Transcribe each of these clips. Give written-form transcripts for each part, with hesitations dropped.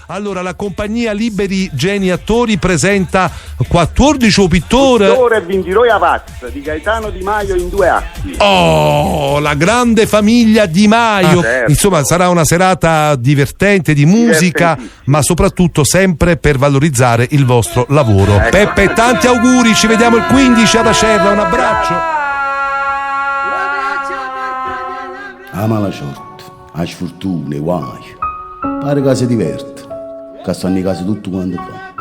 Allora, la compagnia Liberi Geni Attori presenta 14 o pittore. Pittore e 22 a pazza di Gaetano Di Maio in due atti. Oh, la grande famiglia Di Maio. Ah, certo. Insomma, sarà una serata divertente di musica, ma soprattutto sempre per valorizzare il vostro lavoro. Ecco. Peppe, tanti auguri, ci vediamo il 15 ad Acerra, un abbraccio. Ama la sorte, la sfortuna, i guai. Pare che si diverte, che stanno in casa tutto quanto qua.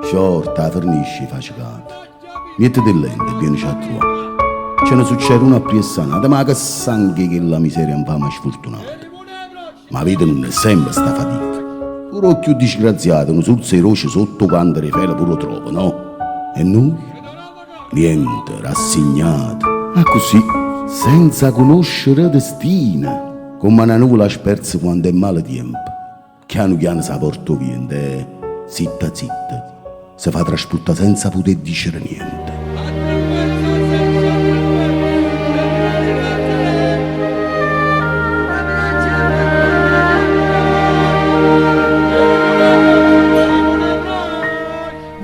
Short, la fornisce, fa cicata. Niente di lente, vieni a trovare. Ce ne succede una appressanata, ma che sangue che la miseria infame sfortunata. Ma vita non è sempre sta fatica. Pure o più disgraziato, un sorso di roce sotto quando rifela pure lo trova, no? E noi? Niente, rassegnato. Ah, così, senza conoscere destino, come una nuvola spersa quando è male tempo. Piano piano si porta via, e zitta zitta, si fa trasportare senza poter dire niente.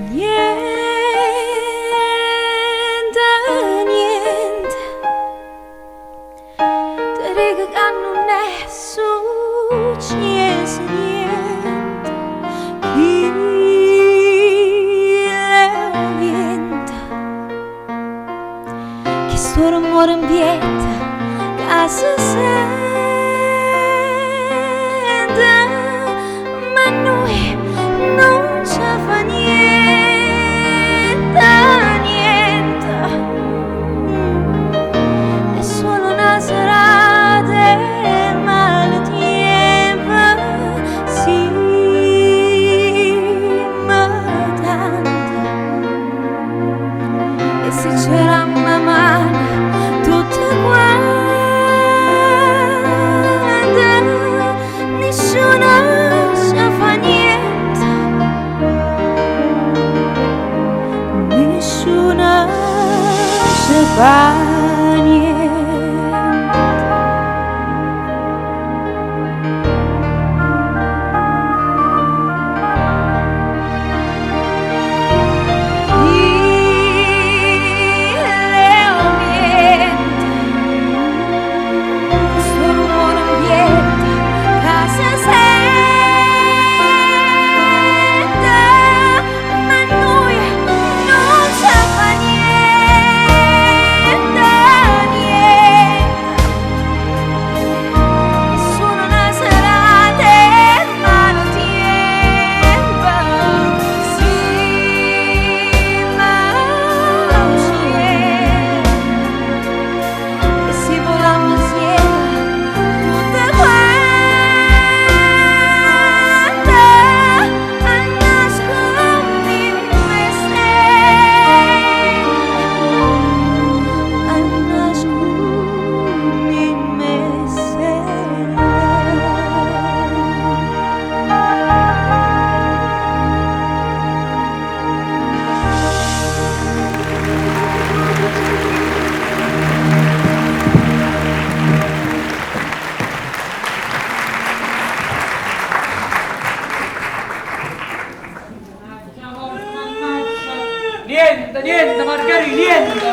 Niente, niente, te dico che non è successo niente, chi è niente, che sto rumore in pietà, che si sente, ma noi non ci fa niente, niente. È solo una serata di maltempo, sì, ma tanto. E se c'era una mano tutte quante, nessuno ci fa niente. Nessuno ci fa niente. Solo una serata e maltempo, sì, ma c'è. E se volammo insieme tutte quante a nascondermi sei, a nascondermi sei. Niente, niente, Margherita, niente!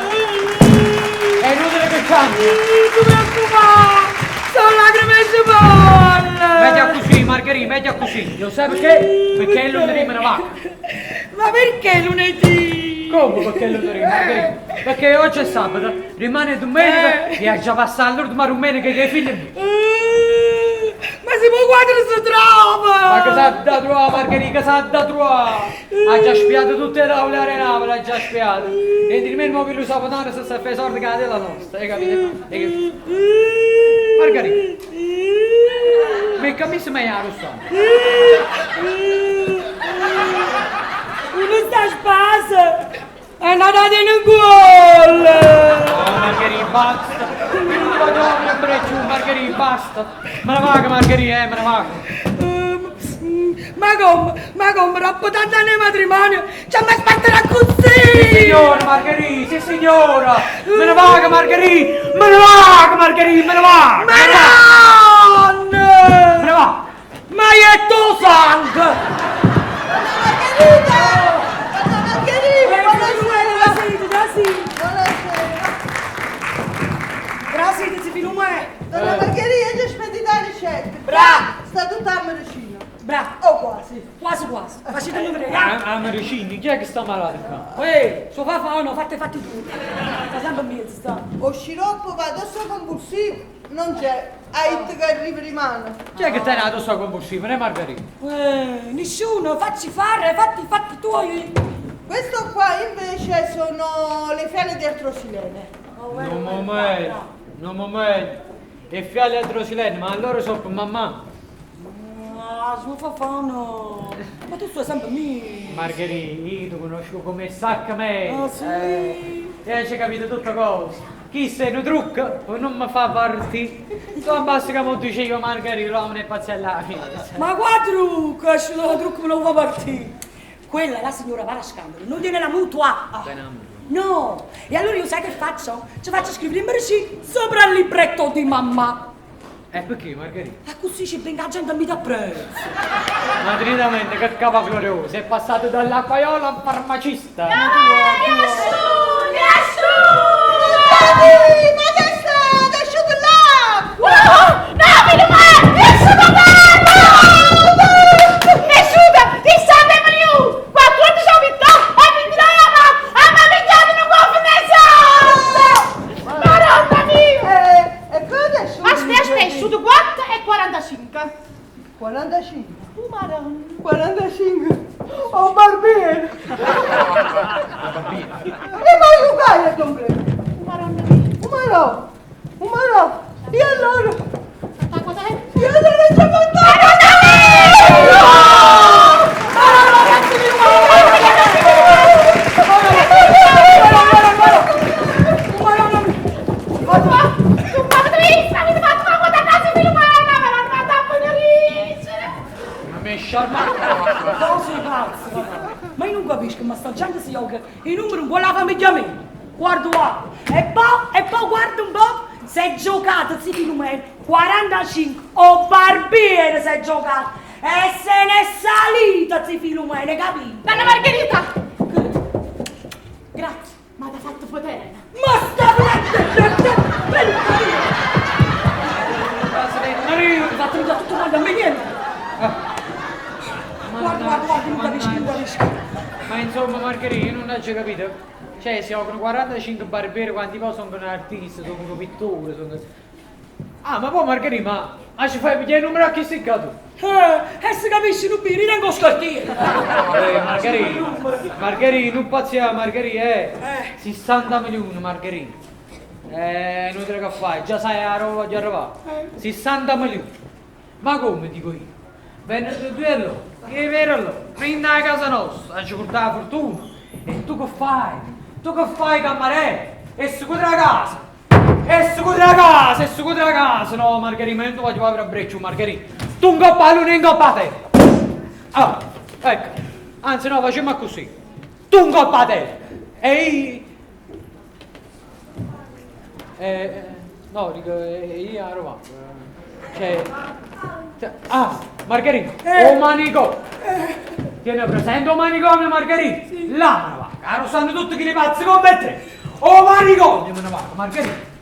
È inutile che canti! Non ti preoccupare! Sono lacrime e cipolle! Meglio così, Margherita, meglio così! Lo sai perché? Perché è lunedì me ne va! Ma perché lunedì? Come perché è lunedì, Margherita? Perché oggi è sabato, rimane domenica e ha già passato l'ultima domenica che i figli miei! Ma se può quadro si trova! Ma che sa da trovare, Margherita, che sa da trovare? Ha già spiato tutte le tavole a Napoli, ha già spiato. E di me che lo sabato se sta a fare sordi che la della nostra, hai capito? Hai capito? Margherita, mi capisci mai la rossa? Uno sta a spasso! È andata in un gol! Oh, Margherita, basta! Io non ti voglio aprire più, Margherita, basta! Me ne vago, Margherita, me ne vago! Ma come? Ma come? Dopo tanti anni di matrimonio ci hanno sbattere così! Sì, signora, Margherita, sì, signora! Me ne vago, Margherita! Me ne vago, Margherita, me ne vago! Ma non! Me ne vago! Ma è tuo sangue! Bravo. O quasi. Quasi quasi. Facitemi vedere, ja. Ah, medicina, chi è che sta malato qua? Ehi, so fa fa, no, fate i fatti tu. Sta sempre in mezzo, sta. O sciroppo va addosso convulsivo, non c'è. Hai che arriva rimane. Chi è che ti è nato sto convulsivo, né Margherita? Nessuno, facci fare, fatti i fatti tuoi. Questo qua invece sono le fiale di artrosilene. Non momento, non momento. E fiale artrosilene, ma allora sono per mamma. Ah, so fa fa no. Ma tu stai sempre mio. Margherita, io ti conosco come sacca me. Ah, sì? E ci capito tutte cose. Chi sei un trucco non mi fa partire. Tu basta che mi dicevo Margherita, l'uomo è pazzella alla fine. Ma qua trucco, esce da trucco non fa partire. Quella è la signora Parascandolo, non tiene la mutua. Ah. No, e allora io sai che faccio? Ci faccio scrivere in merci sopra il libretto di mamma. E perché Margherita? E così ci venga la gente a mi dà prezzo. Madrinamente che capa gloriosa, è passato dall'acquaiola al farmacista. Ma che stai? È asciutto là! E cosa è asciutto? Aspetta, aspetta, è asciutto 4 e 45. 45. 45. Oh barbiere! E voglio giocare a completo. Umarò! Umarò! E allora? E allora c'è Ma mi è sciarmato. Cose pazze, guarda. Ma io non capisco, ma sta gente si gioca i numeri con la famiglia mia. Guarda qua. E poi guarda un po', si è giocato, sì, numero 45, o barbiere si è giocato. E se n'è salita, zi Filomena, capito? Donna Margherita! Grazie. Ma t'ha fatto potere! Ma sta Fatemi da tutto quanto a me niente. Guarda, guarda, guarda, non capisco, non capisco. Ma insomma Margherita, io non ho già capito. Cioè, si giocano 45 barbieri quanti poi sono un artista, sono un pittore, sono... Ah, ma poi Margherita, ma ci fai pigliare il numero a chi sei tu? E se capisci, non mi ritengo scartiere. Margherita, Margherita, non pazzia, Margherita, eh. 60 milioni, Margherita. Inutile che fai, già sai la roba, già arrivato. 60 milioni. Ma come, dico io? Venne due allora, che è vero allora, prendi la casa nostra, ci porta la fortuna. E tu che fai? Tu che fai, cameriere? E si la casa! E si la casa, e si la casa! No, Margherita, ma io non ti voglio fare a breccio, Margherita. Tu in coppa a luna e in coppa a te! Ah, ecco. Anzi no, facciamo così. Tu in coppa a te! E io... No, dico, io a Roma. Cioè... Ah, Margherita, o manicomio! Tieni presente o manicomio, Margherita? Sì. Là me ne va, caro, stanno tutti chi li pazzi come te! O manicomio me ne va, Margherita!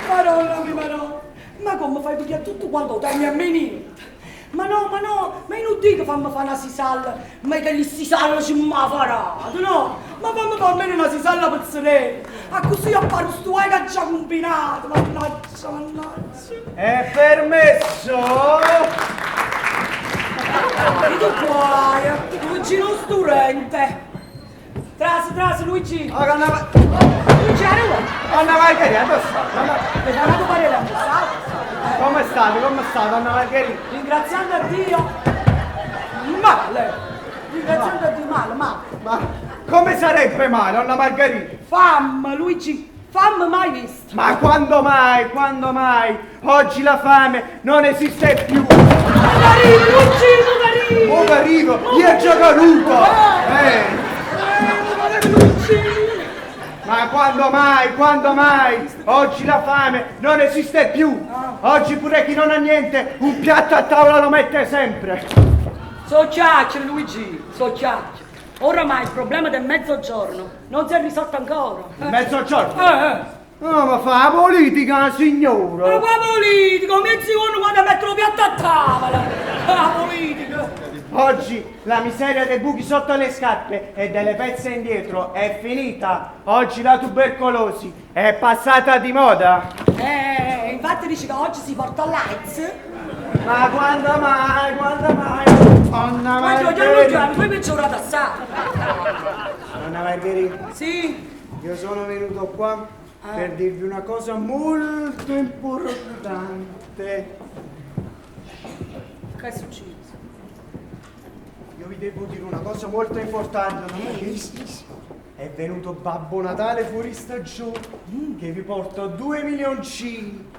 Madonna mia, madonna! Ma come fai pigliare tutto quanto tempi a me niente? Ma no, ma no, ma io non dico fammi fare una sisalla, ma che gli sisalla ci mi farà, no? Ma fammi fare almeno una sisalla pezzoletta, a così appare sto guai che ha già combinato, mannaggia, mannaggia. È permesso? E tu qua, Luigi non sturente. Trasi, trasi, Luigi. Luigi, arriva. Anna Margherita, dove sta? Le fa una parere, sa? Come state? Come state, Donna Margherita? Ringraziando a Dio. Male. Ringraziando a Dio, male, male. Ma come sarebbe male, Donna Margherita? Fame, Luigi, fame mai vista. Ma quando mai, quando mai? Oggi la fame non esiste più. Arrivo, Luigi, non arrivo. Oh, arrivo, io ho già caduto. Ma quando mai, quando mai? Oggi la fame non esiste più. Oggi pure chi non ha niente, un piatto a tavola lo mette sempre. So chiacchiere, Luigi, so chiacchiere. Oramai il problema del mezzogiorno non si è risolto ancora. Il mezzogiorno? No, ma fa la politica, signora! Ma qua politica, mezzogiorno quando metto lo piatto a tavola! La politica! Oggi la miseria dei buchi sotto le scarpe e delle pezze indietro è finita. Oggi la tubercolosi è passata di moda. Infatti dici che oggi si porta l'AIDS. Ma quando mai, quando mai? Donna Ma già Margherita. già, poi peggiorata assai. Donna Margherita. Sì? Io sono venuto qua per dirvi una cosa molto importante. Che è successo? Io vi devo dire una cosa molto importante, donna Margherita. È venuto Babbo Natale fuori stagione che vi porta 2 milioncini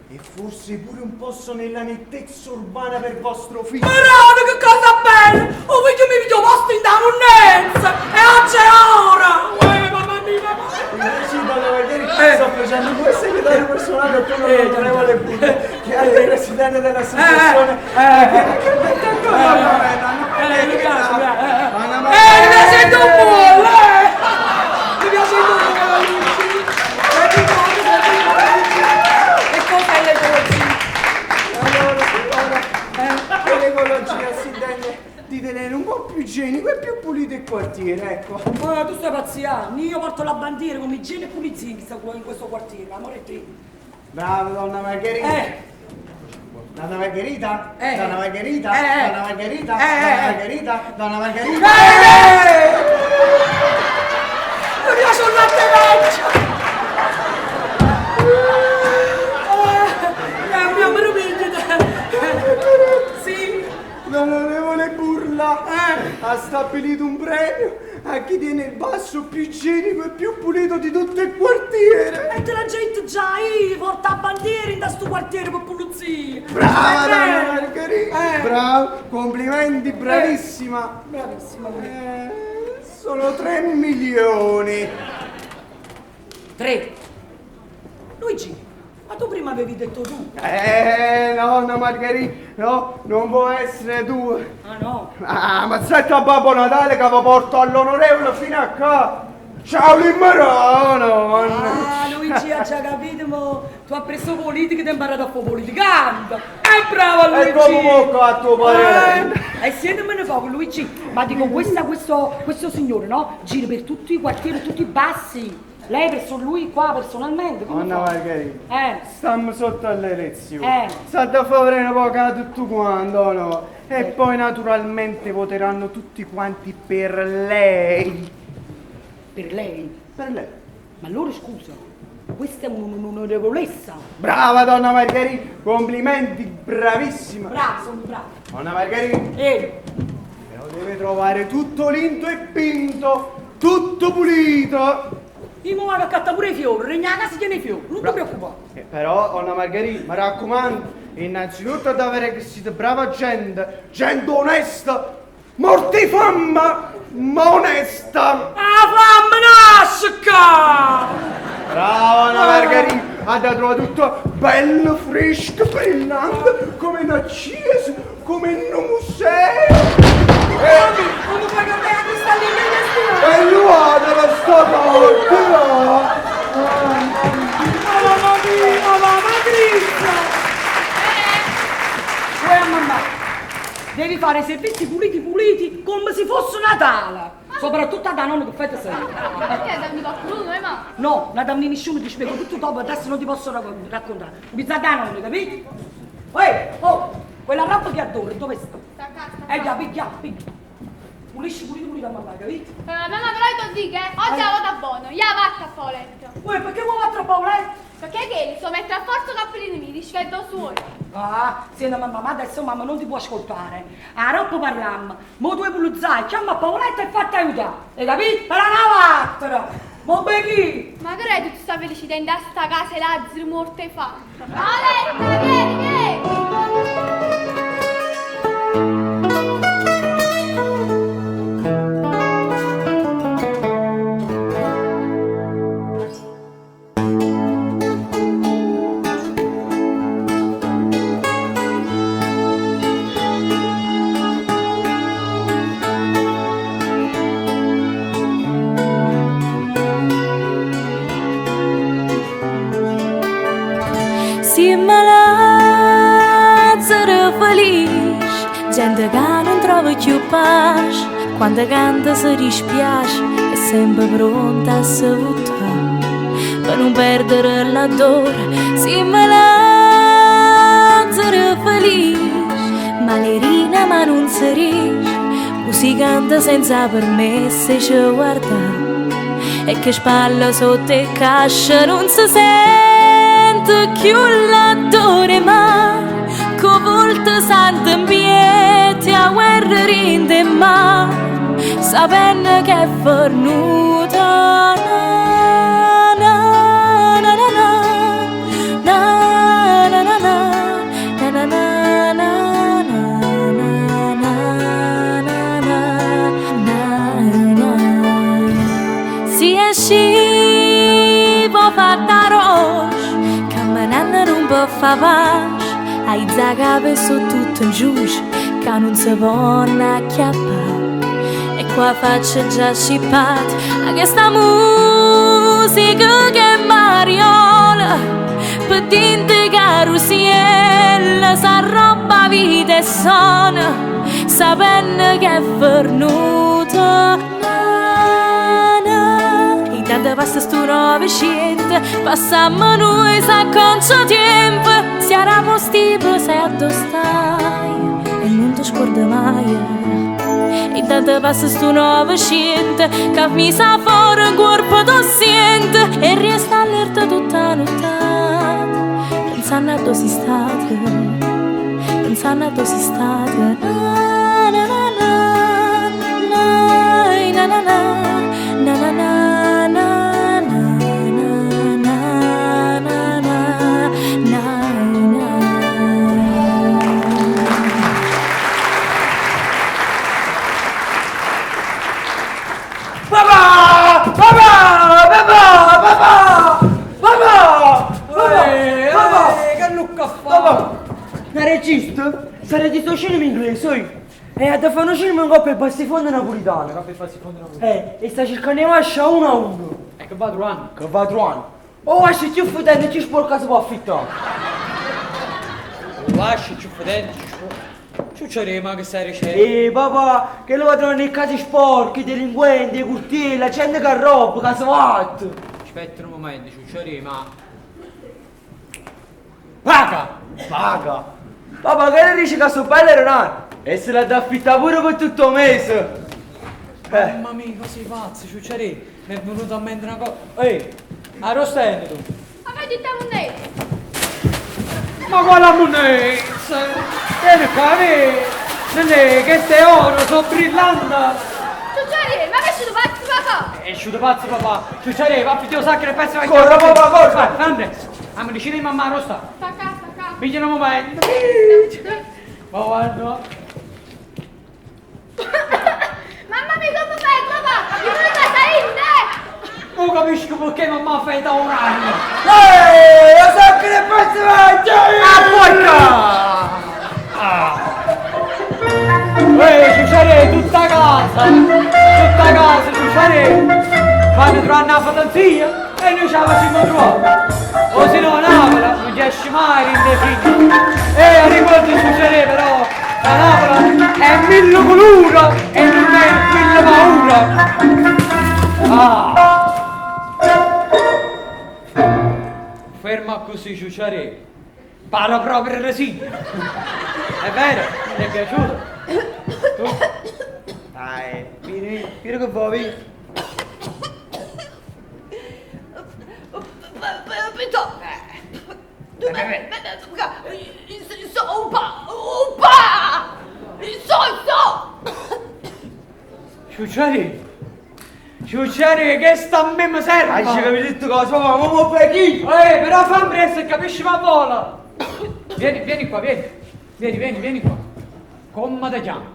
e forse pure un posto nella nettezza urbana per vostro figlio. Madonna, che cosa bella! Oh, figlio mi video posto in da monnezza! E oggi è ora! Uè, mamma mia, mamma mia! Sì, donna Margherita, sto facendo questo segretario personale a turno dell'onorevole Buda, che è il presidente dell'associazione. Che ha detto ancora? Mi piace, mi piace, Donna Mi piace il tuo pollo, eh! Mi piace il tuo pollo, Luigi! E cos'è l'ecologia? Allora, signora, per l'ecologia si intende di tenere un po' più igienico e più pulito il quartiere, ecco. Ma tu stai pazziando, io porto la bandiera come igiene e pulizia in questo quartiere, amore te. Brava donna Margherita. Donna Margherita? Donna Margherita? Donna Margherita? Donna Margherita? Donna Margherita? Mi piace un latte vecchio! Mio meraviglia! Sì! L'onorevole Burla ha stabilito un premio a chi tiene il basso più igienico e più pulito di tutto il quartiere. E te l'ha detto già io, porta la bandiera in sto quartiere per pulizia! Brava donna Margherita! Brava, complimenti, bravissima! Bravissima! Sono 3 milioni! 3? Luigi, ma tu prima avevi detto tu! No, no Margherita, no, non può essere 2! Ah no? Ah, ma senta Babbo Natale che vi porto all'onorevole fino a qua! Ciao Limerano! Ah, Luigi ha già capito, mo tu hai preso politica e ti hai imparato a fare politicante! È bravo Luigi! E come poco a tuo parere! E siedemene poco Luigi, ma dico questo signore, no? Gira per tutti i quartieri, tutti i bassi! Lei verso lui qua personalmente, come Donna fa? Margherita, stiamo sotto alle elezioni. Eh. Sta da fare una poca tutto quanto, no? E poi naturalmente voteranno tutti quanti per lei. Per lei? Per lei. Ma allora scusa, questa è un'onorevolezza. Brava donna Margherita, complimenti, bravissima. Brava, sono brava. Donna Margherita. Però deve trovare tutto linto e pinto, tutto pulito. Io mi vado a cattare pure i fiori, regna la casa tiene i fiori, non ti preoccupare. Però, donna Margherita, mi raccomando, innanzitutto ad avere che siete brava gente, gente onesta, morti di fame, ma onesta. La fame nasce qua! Brava donna Margherita, ha da trovare tutto bello, fresco, brillante, come una chiesa, come in un museo. Come fai a me questa linea di E l'uomo la sta porta! Mamma mia, mamma Cristo! Uè mamma, devi fare i servizi puliti puliti come se fosse Natale! Soprattutto da nonno che fai te sei. Ma perché da qualcuno, ma? No, non da nessuno ti spiego tutto dopo, adesso non ti posso raccontare. Mi sa da nonno, capito? Uè, oh, quella roba che adoro, dove sta? Sta a casa. Già, piglia, piglia. Pulisci pulito pulito a mamma, capito? Mamma, però io ti dico, oggi la vota buono, io vado a Paoletto. Uè, perché vuoi battere a Paoletto? Perché che so mettere a forza i cappellini miei, dici che è do suo. Ah, senta mamma, ma adesso mamma non ti può ascoltare. A roba parliamo. Mo tu pulizzai, chiama Paoletta e fatti aiutare. Hai capito? Per la vattene. Mo becchi. Ma credo tu sta felicità in sta casa e Lazzaro morte fa. Paoletta, vieni, vieni! felice, gente che non trova più pace, quando canta si dispiace, è sempre pronta a se buttare, per non perdere l'odore, si me lazzaro felice, malerina ma non si riesce, musicante senza permesso e ci guarda e che spalla sotto e cascia non si sente più l'odore ma con volto santo in piedi a guerra rinde ma sapendo che è fornuta na na na na na na na na na na na na na na na na na. Si esci fatta roche, camminando non può fa pace, ai zagabe su tutto in giù, che non si può acchiappare. E qua faccia già scippata, a questa musica che mariola, per dinte carusiella, sa roba vita e sona, sapendo che è fornuta. Na, na. Intanto passa sto 900, passammo noi sa concio tempo, si era postipo sei addo stai, e non ti scorda mai. Intanto passa sto 900, che mi sa fuori un corpo tossiente, e resta allerta tutta la nottata, pensando a dove sei stata, pensando a dove sei stata. Na, na, na, na, na, na, na, na, na, na, na, na, na, na, na, na, na. Papà! Papà! Papà! Papà! Papà! Ehi, Papà! ehi, che lucca fa? Papà! Ma regista? Sta registrando cinema inglese, oi? E ha da fare un cinema in coppia e bassifondo napolitano. E sta cercando di mascia uno a uno. E che va trovando? Che va trovando? Oh, lascia più fotente, ci sporca si può affittare. Lascia, ci fotente, ci sporca. Ciucciare, ma che stai dicendo? Ehi papà, che lo va trovando nei casi sporchi, i delinquenti, i curtieri, la gente che roba, che si va. Aspetta un momento, ciucciare, ma... Paga! Paga! Papà, che ne dici che sono belle non E se l'ha da affittare pure per tutto il mese! Mamma mia, cosa sei pazzo, ciucciare? Mi è venuta a mente una cosa... Ehi, a Rossella tu! Ma che ti moneta? Ma quale moneta? Vieni qua, vieni! Non è che sei oro, sono brillante! Ciucciare, ma che sei pazzo papà? È uscito pazzo papà! Ciucciare, va più sacco e pezzo vai! Corra, papà, corra! Vai, Andres! Ah, mi dici di mamma Rossa! Sta qua, sta qua. Piglia un momento! Ma guarda! Mamma mia, come fai papà? Io non casa in te! Non capisco perché mamma fai da un anno! Ehi, lo so che ne pezzi vecchi! Ah, porca! Ah. Ehi, ciucciare, tutta casa! Tutta casa, ciucciare! Fanno trovare una fantasia e noi ce la facciamo trovare! O se no, Napoli non riesce mai in figli! E ricordi ciucciare però! La Napoli è mille colori e non è mille paura! Ah! Ferma così, ciucciare! Parla proprio così! È vero? Ti è piaciuto? Tu? Dai, vieni, vieni che vuoi, vieni. Ciucciare! Ciucciare, che sta a me mi serve! Hai capito tutto cosa, papà, ma mo fai chi? Ehi, però fammi presto e capisci ma vola! Vieni, vieni qua, vieni! Vieni, vieni, vieni qua! Come ti chiami?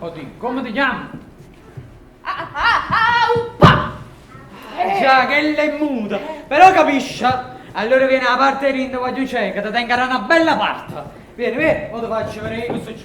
Oddio, come ti chiami? Già, che lei è muta! Però capisci? Allora vieni alla parte di qua giù c'è, che ti tenga una bella parte! Vieni, vieni, o ti faccio vedere questo c'è.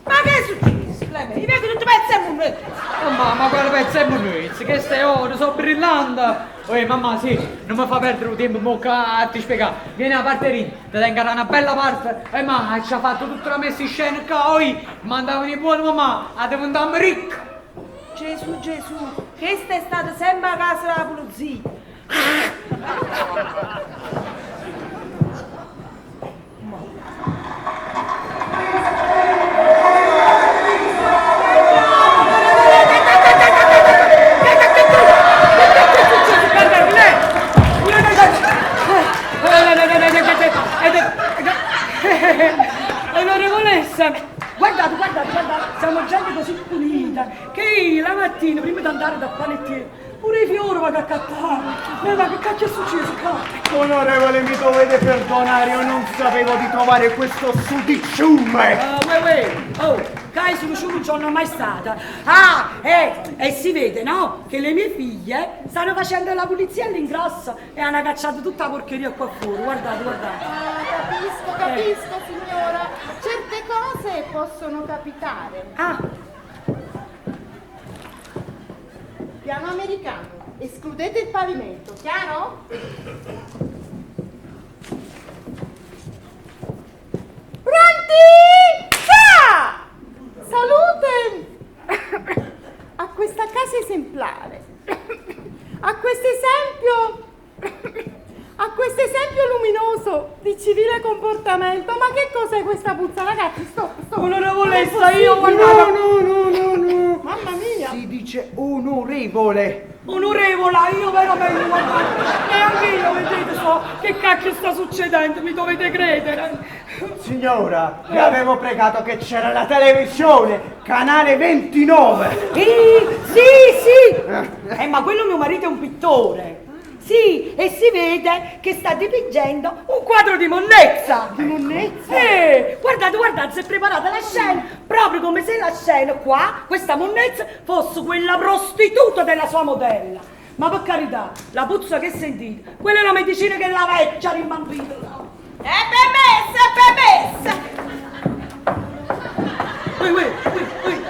Ma che è successo? Clemente, io vedo tutte pezze 'e munnezza. Mamma, ma quale pezzo 'e munnezza? Questo è oro, sono brillante! Uè, mamma, sì, non mi fa perdere il tempo mo ca a ti spiegare. Vieni a parte rin, ti tengo a una bella parte. E ma ci ha fatto tutta la messa in scena qua, oi, mandavano i buoni mamma, a diventare ricco. Gesù, Gesù, questa è stata sempre a casa della polizia. Onorevolessa, guardate, guardate, guardate, siamo gente così pulita che io la mattina prima di andare dal panettiere pure i fiori vado a accattare. Ma che cacchio è successo qua? Onorevole, mi dovete perdonare, io non sapevo di trovare questo sudicciume. Uè, uè, oh, che sono non ci sono mai stata. Ah, e si vede, no? Che le mie figlie stanno facendo la pulizia all'ingrosso e hanno cacciato tutta la porcheria qua fuori. Guardate, guardate. Ah, capisco, capisco, signora. Certe cose possono capitare. Ah. Piano americano, escludete il pavimento, chiaro? Pronti? Già! Salute a questa casa esemplare, a questo esempio, a questo esempio luminoso di civile comportamento. Ma che cos'è questa puzza, ragazzi? Stop, stop. Onorevolessa, io No, no, no, no, no. Mamma mia! Si dice onorevole. Onorevola, io veramente, guardate, neanche io, vedete, so che cacchio sta succedendo, mi dovete credere. Signora, vi avevo pregato che c'era la televisione, canale 29. Sì, sì, sì. Ma quello mio marito è un pittore. Sì, e si vede che sta dipingendo un quadro di monnezza. Di monnezza? Guardate, guardate, si è preparata la scena, proprio come se la scena qua, questa monnezza, fosse quella prostituta della sua modella. Ma per carità, la puzza che sentite, quella è la medicina che la vecchia rimbambita. È permessa, è permessa! Ui, ui, ui, ui.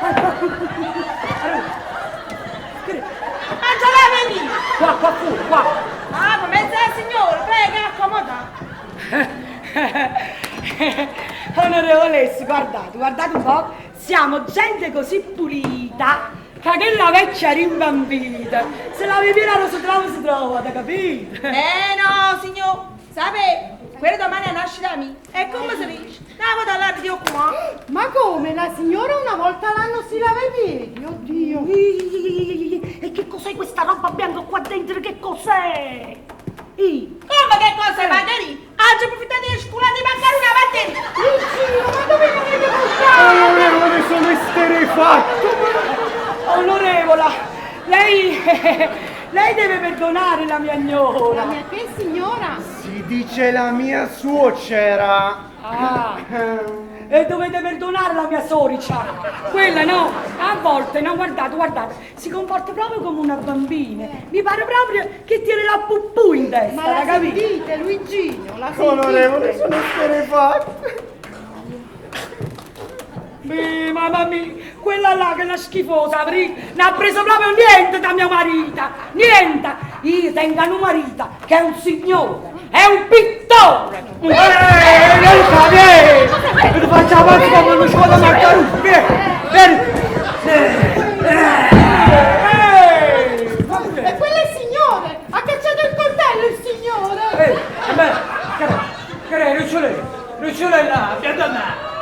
Angela, vieni! Qua, qua fuori, qua! Ah, come sta signora? Prego, accomoda! Onorevolessi, guardate, guardate un po', siamo gente così pulita che quella vecchia rimbambita, se la viviera si trova, si trova, capite? No, signor, sapete, quello domani nasce da me, e come si dice? Una volta all'anno di qua. Ma come? La signora una volta l'anno si lava i piedi? Oddio! E che cos'è questa roba bianca qua dentro? Che cos'è? Come che cosa, Margherita? Oggi approfittate di sculare di mancare una mattina! Luigino, ma dove l'avete portato? Onorevole, sono esterrefatto. Onorevola, lei, lei deve perdonare la mia gnora. La mia che signora? Si dice la mia suocera. Ah, e dovete perdonare la mia soricia. Quella no, a volte no, guardate, guardate, si comporta proprio come una bambina. Mi pare proprio che tiene la pupù in testa, Ma la capite? sentite, Luigino, la sentite? Onorevole, sono esterrefatto. Beh, mamma mia, quella là che è una schifosa, non ha preso proprio niente da mio marito, niente. Io tengo un marito che è un signore, è un pittore. Vieni, vieni! Ti faccio avanti come uno scuola maccarù! Vieni, vieni! E quello è il signore! Ha cacciato il coltello il signore! Beh, che è, Ricciolella? Ricciolella, piantana!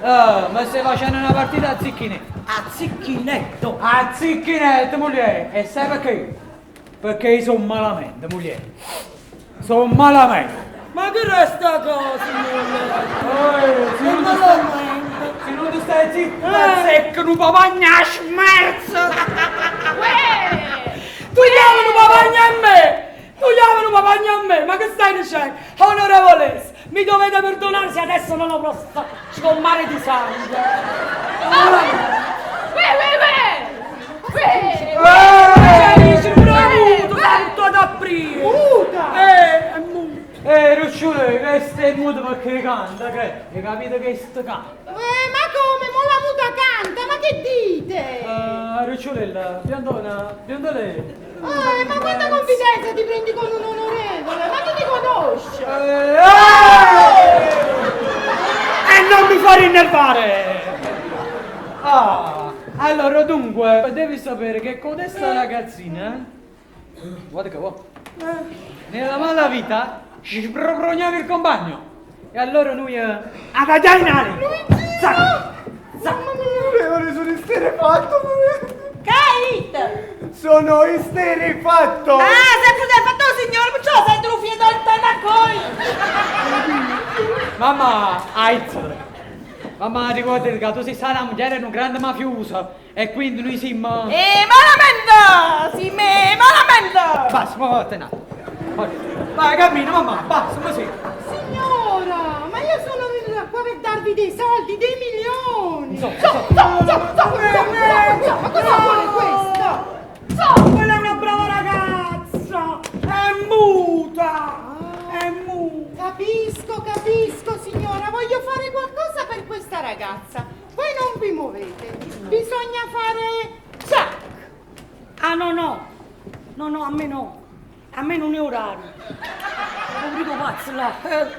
Oh, ma stai facendo una partita a zicchinetto? A zicchinetto? A zicchinetto, moglie! E sai perché? Perché io sono malamente, moglie. Sono malamente. Ma che resta cosa, signore? Se non ti stai zitto, azzecca un papagna a smerza! Tu chiami un papagna a me! Tu chiami un papagna a me! Ma che stai dicendo? Onorevolesse, mi dovete perdonare se adesso non lo posso sgommare di sangue. Uè, uè, uè! Uè! C'è pure muto, tutto ad aprire! Muta! È muto! Riccione, questo è muto perché canta, che? Hai capito che sto canta? Ma come? Mo la muta canta! Ma che dite? Ah, Ricciolella, biondona, biondolè. Ma quanta confidenza ti prendi con un onorevole? Ma chi ti conosce? E non mi fare innervare! Ah, allora dunque, devi sapere che con questa ragazzina, guarda che vuoi, nella malavita ci sbrogrognava il compagno. E allora noi a tagliare! Luigino! Zac! Mamma mia! Io sono isterefatto. Che hai detto? Sono isterefatto. Ah, sempre del fatto signore, perciò sento un figlio del tanacoi! Mamma, aizzate! Mamma, ricordati che tu sei stata la moglie di un grande mafioso e quindi noi siamo... E malamente! Sì, me malamente! Basta, ma vattene. Vai, cammina, mamma, basta, ma sì. Signora, ma io sono venuta qua per darvi dei soldi, dei milioni! Insomma, So, so, so, so, so, so, ma cosa vuole questo? So, quella è una brava ragazza! È muta! È muta! Capisco, capisco, signora, voglio fare qualcosa per questa ragazza. Voi non vi muovete. Bisogna fare ciak. Ah no no! No no, a me no! A me non è orario! Ho grido pazzo là!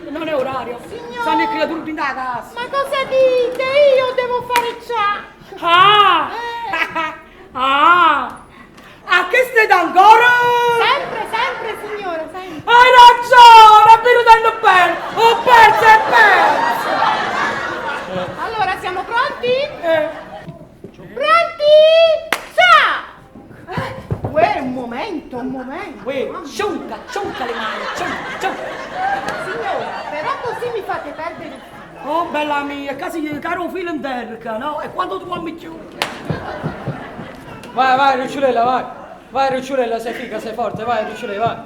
Non è orario! Signora! Stanno le creature in da casa! Ma cosa dite? Io devo fare ciak. Ah! Eh. Ah! A che stai ancora? Sempre, sempre, signora, sempre. Hai ragione! È venuto bene! Ho perso e perso! Allora, siamo pronti? Eh. Pronti? Ciak! Uè, un momento, un momento. Uè, sciunca, sciunca le mani, sciunca, sciunca! Signora, però così mi fate perdere il filo. Oh, bella mia, quasi caro filo in terra, no? E quando tu mi chiudi? Vai, vai, Ricciolella, vai. Vai, Ricciolella, sei figa, sei forte, vai, Ricciolella, vai.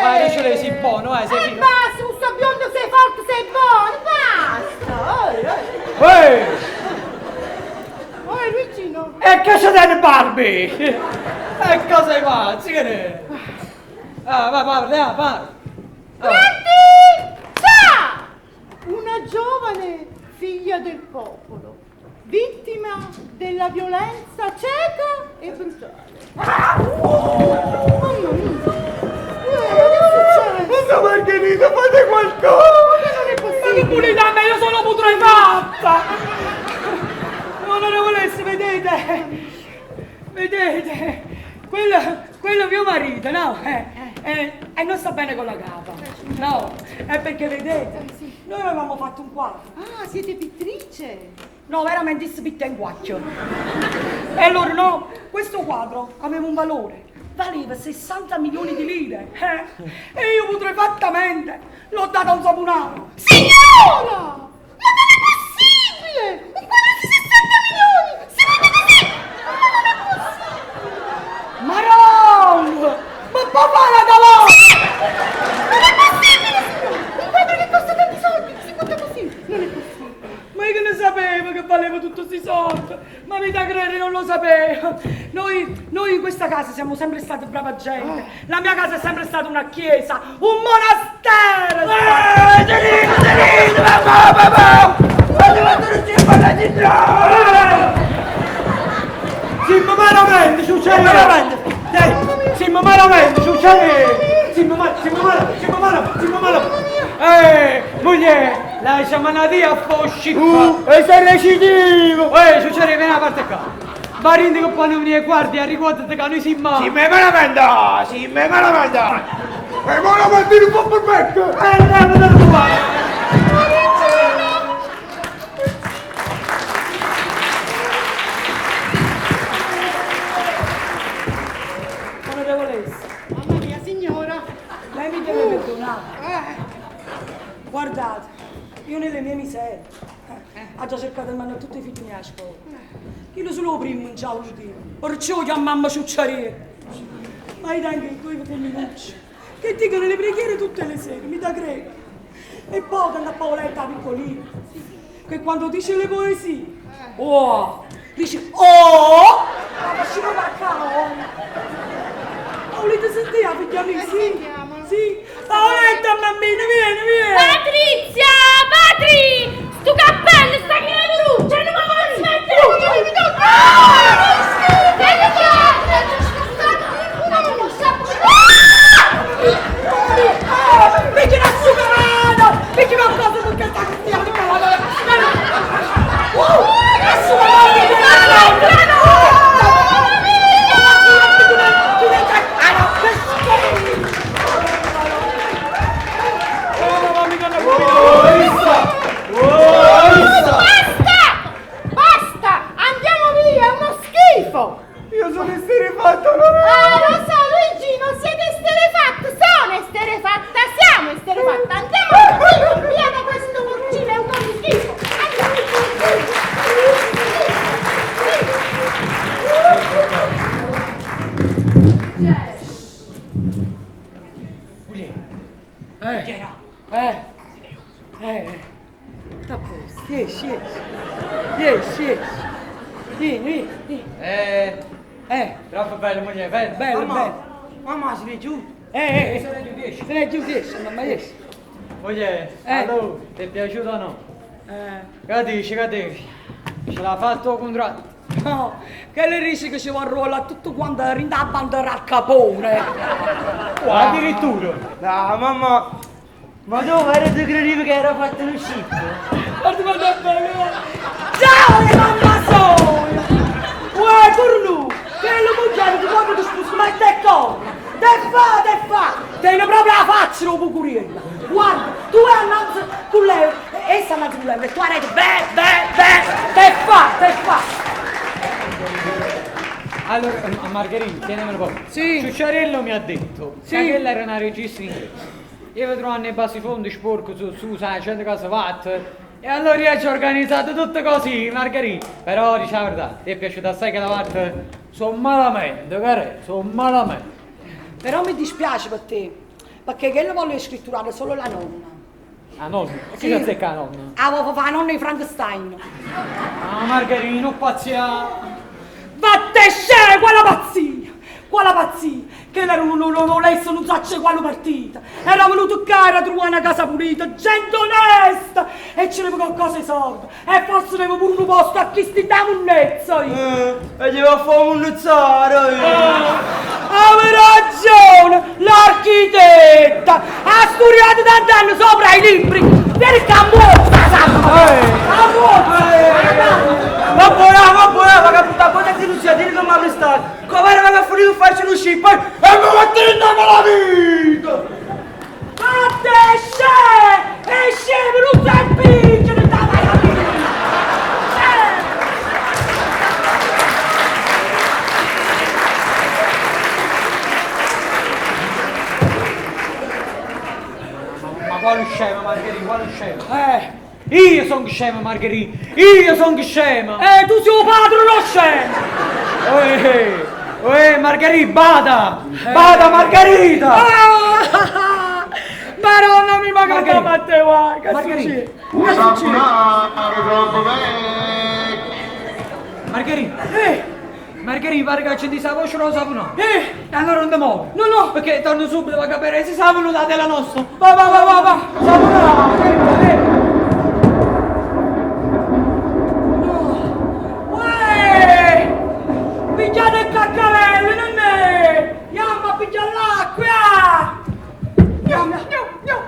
Vai, Ricciolella, sei buono, vai, sei E figa. basta, un sto biondo sei forte, sei buono, basta. Oi, oi. Ehi! Oi, Luigino. E che c'è delle Barbie? E cosa sei pazzi, che ne? Ah, vai, vai, vai, vai. Pronti? Ciao! Una giovane figlia del popolo, vittima della violenza cieca e brutale. Mamma mia! Ma che succede? Cosa Margherita, fate qualcosa! Ma non è Ma che possibile! pulita a me, io sono putrefatta! Onorevolesse, vedete? Vedete? Quello è mio marito, no? E non sta bene con la capa. No, è perché vedete, noi avevamo fatto un quadro. Ah, siete pittrice? No, veramente si pitta in guacchio. E allora no, questo quadro aveva un valore. Valeva 60 milioni di lire. E io putrefattamente l'ho dato a un sapunaro. Signora! Ma non è possibile! Un quadro di 60 milioni! Si vende così! Ma non è possibile! Maron! Ma papà la davanti! Non è possibile, signora! Un quadro che costa tanti soldi si butta così! Non è possibile! Ma io che ne sapevo che valeva tutti questi soldi? Ma mi da credere non lo sapevo! Noi in questa casa siamo sempre stati brava gente. La mia casa è sempre stata una chiesa, un monastero! Tenete, mamma, mamma! Simmo malamente, succede! Malamente! Simmo malamente, succede! Simmo male, simmo male, simmo male, simmo male! Moglie, lascia manati a fosci qua! E sei recidivo! Ehi, succede, vieni a parte qua! Barindi che poi non mi guardi, ricordati che noi siamo... Si me malamente! Si me malamente! E malamente un po' per me! Andiamo da qua! Onorevolessa, Mamma mia, signora! lei mi deve perdonare. Guardate, io nelle mie miserie ho già cercato di mandare tutti i figli miei a scuola. Io solo primo non c'ho l'ultimo. Perciò chiamammo ciucciaria. Ma io tengo i due femminucci che dicono le preghiere tutte le sere, mi da credo. E poi tengo a Paoletta piccolina, che quando dice le poesie, oh, dice oh, la facciamo da qua. Volete sentire, figlia mia? Sì, Sentiamolo. sì. Paoletta, mammina, vieni, vieni. Patrizia! Patri! Sto cappello sta chiedendo luce, non mi voglio smettere! Eh, eh, eh, a posto, esci, esci, esci, esci. Vieni, vieni, vieni. Troppo bello, moglie, bello. Bello, bello. Mamma, se ne è giù. Se ne è giù, esci, mamma, esci. Moglie, allora, ti è piaciuto o no? Che dici, che dici? Ce l'ha fatto il contratto? No, che le dici che ci vuole ruolare tutto quanto in la banda al Capone. Oh, addirittura. No, mamma, ma dove era tu credevi che era fatto lo scippo? Guarda quanto è bello! Ciao, mamma soia! Uè, cornu! Che lo mangiare di quando ti sposi, ma te corna! Te fa, te fa! Tiene proprio la faccia, lo pucuriello! Guarda, tu vai annanzi con lei, essa annanzi con lei, e tu hai detto, beh, beh, beh, te fa, te fa! Allora, Margherita, tienimelo un po'. Sì. Ciucciarello mi ha detto Sì. che quella era una regista inglese. Io vi trovavo nei bassi fondi sporco su, su, sa, gente cosa fatta. E allora io ci ho organizzato tutto così, Margherita. Però diciamo la verità, ti è piaciuta assai che la parte sono malamente, care, sono malamente. Però mi dispiace per te, perché quello voglio scritturare solo la nonna. La nonna? E Sì. chi azzecca la nonna? Ah, volevo fare la nonna di Frankenstein. Ah, Margherita, non pazzia. Vatte scena, quella pazzia! Quella pazzia! Che era un non volesse non so quale partita! Era venuto qua, era trovare una casa pulita, gente onesta! E ce n'era qualcosa di soldi! E forse ne pure un posto a chi sti da monnezza! io. E gli va a fare un luzzaro. Ave ragione! L'architetta! Ha studiato tanti anni sopra i libri! Vieni qua, mozza! A mozza! Ma buona, ma buona, ma che puttana, potete Lucia, dire che mi ha prestato. Come era che ha finito di farci lo scippo? E mi va la vita! Vatte sce! E scemo, non sei piccio, non ti vai a vita! Ma quale scema, Margherita, quale scema? Io sono scema, Margherita! Io sono scema! Tu sei un padre, non scemo! Uè, Margherita, bada! Bada, Margherita! Ah! Madonna mia, ma che Margherita. Matteo, guarda, che Margherita. succede? Che succede? Margherita! Margherita, pare che c'è di sa voce rosa no? Eh! E allora non ti muovi! No, no! Perché torno subito a capire se sapano da della nostra! Va, va, va, va, va! Saponara, Margherita, eh! Uè! Pigliate il caccavello, non è! Andiamo a pigliare l'acqua! Andiamo, andiamo, andiamo!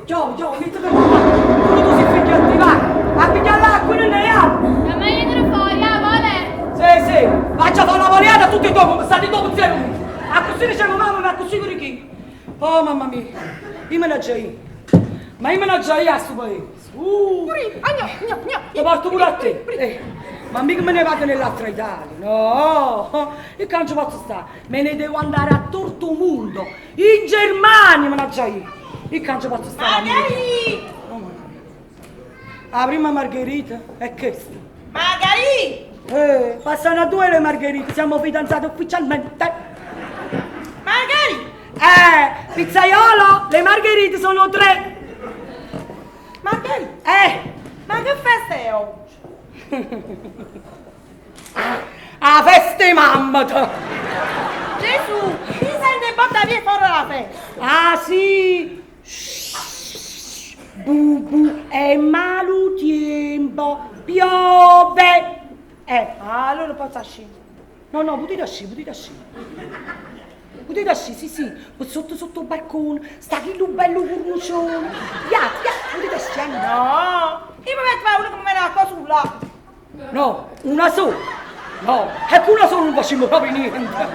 Ciao, ciao, mettete qua! Tu tu sei figlio di va! A pigliare l'acqua, non è! Ma meglio venire fuori, ah, vale? Sì, sì, faccia fare una variata tutti e due, come state dopo zero. A così dicevo mamma, ma così per chi? Oh mamma mia, io me ne già io. Ma io me ne già io a sto paese. Ti porto pure a te. Ma mica me ne vado nell'altra Italia, no. Io che non ci posso stare. Me ne devo andare a tutto il mondo. In Germania me ne già io. Io che non ci posso stare. Margherita! Oh, mamma mia. La prima Margherita è questa. Margherita! Passano a due le margherite, siamo fidanzate ufficialmente. Margherita! Pizzaiolo, le margherite sono tre. Margherita! Ma che festa è oggi? La festa di mamma! Gesù, mi sente porta via fuori la festa! Ah sì! Shh. Bu bu, è malo tempo, piove! Allora posso uscire. No, no, potete uscire, potete uscire. Potete uscire, sì, sì. Sotto, sotto il balcone, sta chi bello cornicione. Ya, ya, potete uscire. No, io mi metto a uno come una cosa sulla. No, una sola. No, è che una sola non facciamo proprio niente.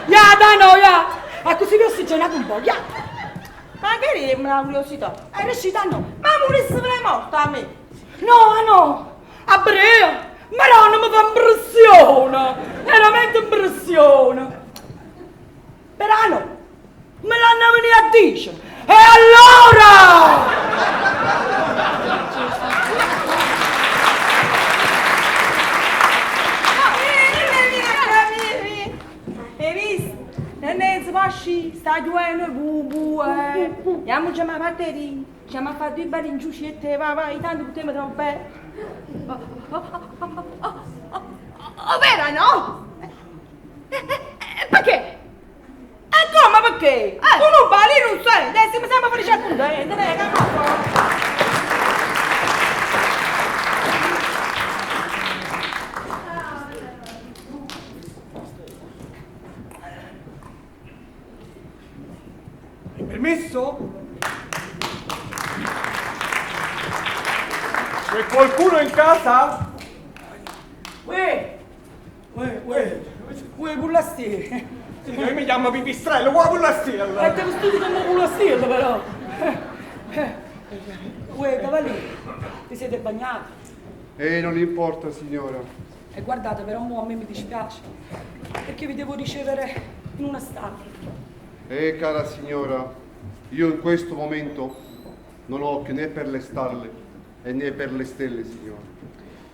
Ya, dai, no, ya. E così vi ho ossigenato un po', ya. Magari è una curiosità. È riuscita, no? Ma volessi essere morta a me. No, no, a Brea. Ma no, non mi fa impressione. Veramente impressione. Però no, me l'hanno venuto a dire. E allora? Hai visto? Non è si può ascì, sta chiuvenno bu bu eh. Iammo già a parte ci a fare due belli inciuci e te va vai, tanto potremmo trovare bene. O vero no? Perché? E come perché? Tu non balli, non sei, adesso mi sembra felice e contenta, dai, che Hai permesso? C'è qualcuno in casa? Uè, uè, uè, uè, pullastiere. Signore, io mi chiamo Pipistrello, qua con la stella. E te vestito come pullastiere però. Uè, cavaliere, ti siete bagnato? Eh, non importa, signora. E guardate, però mo a me mi dispiace, perché vi devo ricevere in una stalla. Cara signora, io in questo momento non ho occhi né per le stalle e né per le stelle, signora.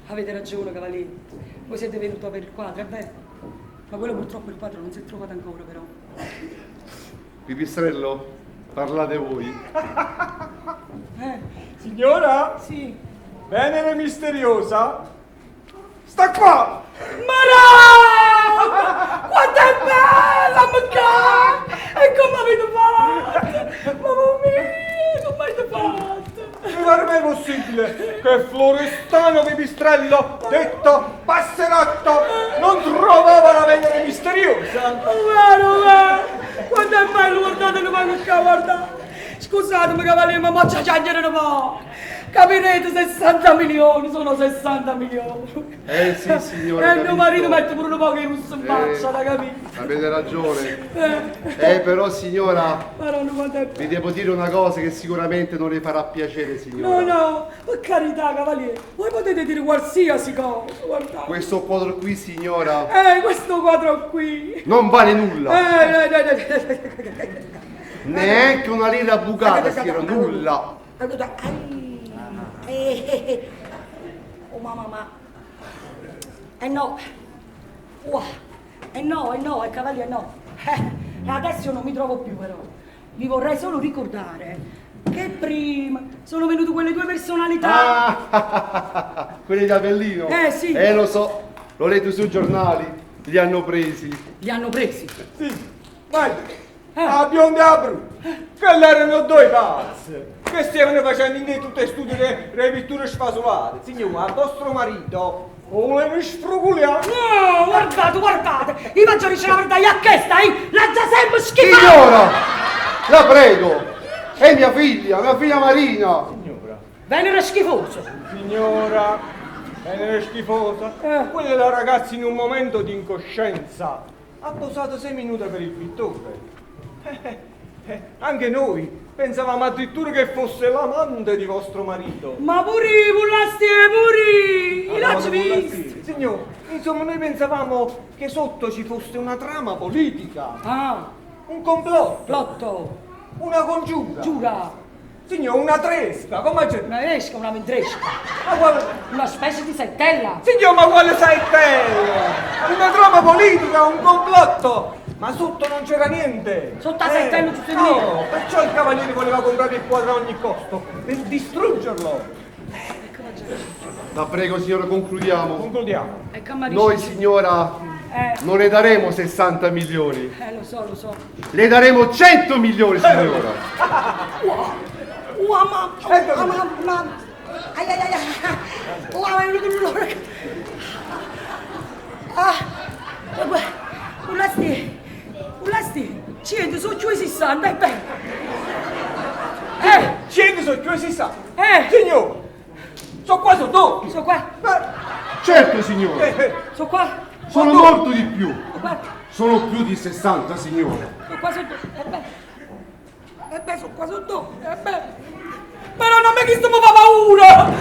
Avete ragione, cavaliere. Voi siete venuto per il quadro, è vero? Ma quello purtroppo il quadro non si è trovato ancora, però. Pipistrello, parlate voi. Eh, Signora? Sì. Venere misteriosa? Sta qua! Marà! Quanto è bella, ma E come avete fatto? Mamma mia, come avete fatto? Mi pare mai possibile che Florestano Pipistrello, detto Passerotto, non trovava la Venere misteriosa? Vero, vero! Quanto è bello, guardate, non vengo qua, guardate! Scusatemi, cavaliere, ma mo c'è un po'! Capirete, 60 milioni, sono 60 milioni! Eh sì, signora. E mio capisco. marito mette pure un po' che russo in faccia, da capire? Avete ragione. Però signora, Madonna, quanto è vi devo dire una cosa che sicuramente non le farà piacere, signora. No, no, per carità, cavaliere, voi potete dire qualsiasi cosa, guardate. Questo quadro qui, signora, Questo quadro qui. non vale nulla. Eh. Neanche una lira bucata, signora, nulla. Oh mamma, ma... Eh no. Uah. Eh no, eh no, eh cavaliere, no. Adesso non mi trovo più però. Vi vorrei solo ricordare che prima sono venute quelle due personalità. Ah, quelli di Avellino. Sì. Lo so, l'ho letto sui giornali, li hanno presi. Li hanno presi? Sì, guarda, a bionda a brutta, che erano due pazzi, che stavano facendo in tutte le studi le pitture sfasolate. Signora, vostro marito voleva sfruguliare. No, guardate, guardate, io faccio ricevere la verità, a che stai? L'ha già sempre schifato! Signora, la prego, è mia figlia Marina. Signora. Venere schifoso. Signora, Venere schifosa. Quella è la ragazza in un momento di incoscienza. Ha posato 6 minuti per il pittore. Anche noi pensavamo addirittura che fosse l'amante di vostro marito. Ma pure i pullasti, pure! Ah, I l'ho visto! Signor, insomma noi pensavamo che sotto ci fosse una trama politica. Ah! Un complotto. Plotto. Una congiura. Giura. Signor, una tresca, come c'è? Una esca, una ventresca. Ma quale... Una specie di settella. Signor, ma quale saettella? Una trama politica, un complotto! Ma sotto non c'era niente! Sotto la settella non c'era No, niente. perciò il cavaliere voleva comprare il quadro a ogni costo, per distruggerlo! La prego signora, concludiamo. Concludiamo. Noi signora non le daremo 60 milioni. Lo so, lo so. Le daremo 100 milioni, signora. Uah, ma, ma, ma, ai, ai, ai, ai, uah, ma è venuto un dolore. Ah, un lasti, 100 su 60, è bene. 100 su 60. Signore, sono qua su doppio. Sono qua. Certo, signore. Sono qua. Sono molto di più. Guarda. Sono più di 60, signore. Sono qua sotto. E beh, sono qua sotto. E beh. Però non mi chi mi fa paura!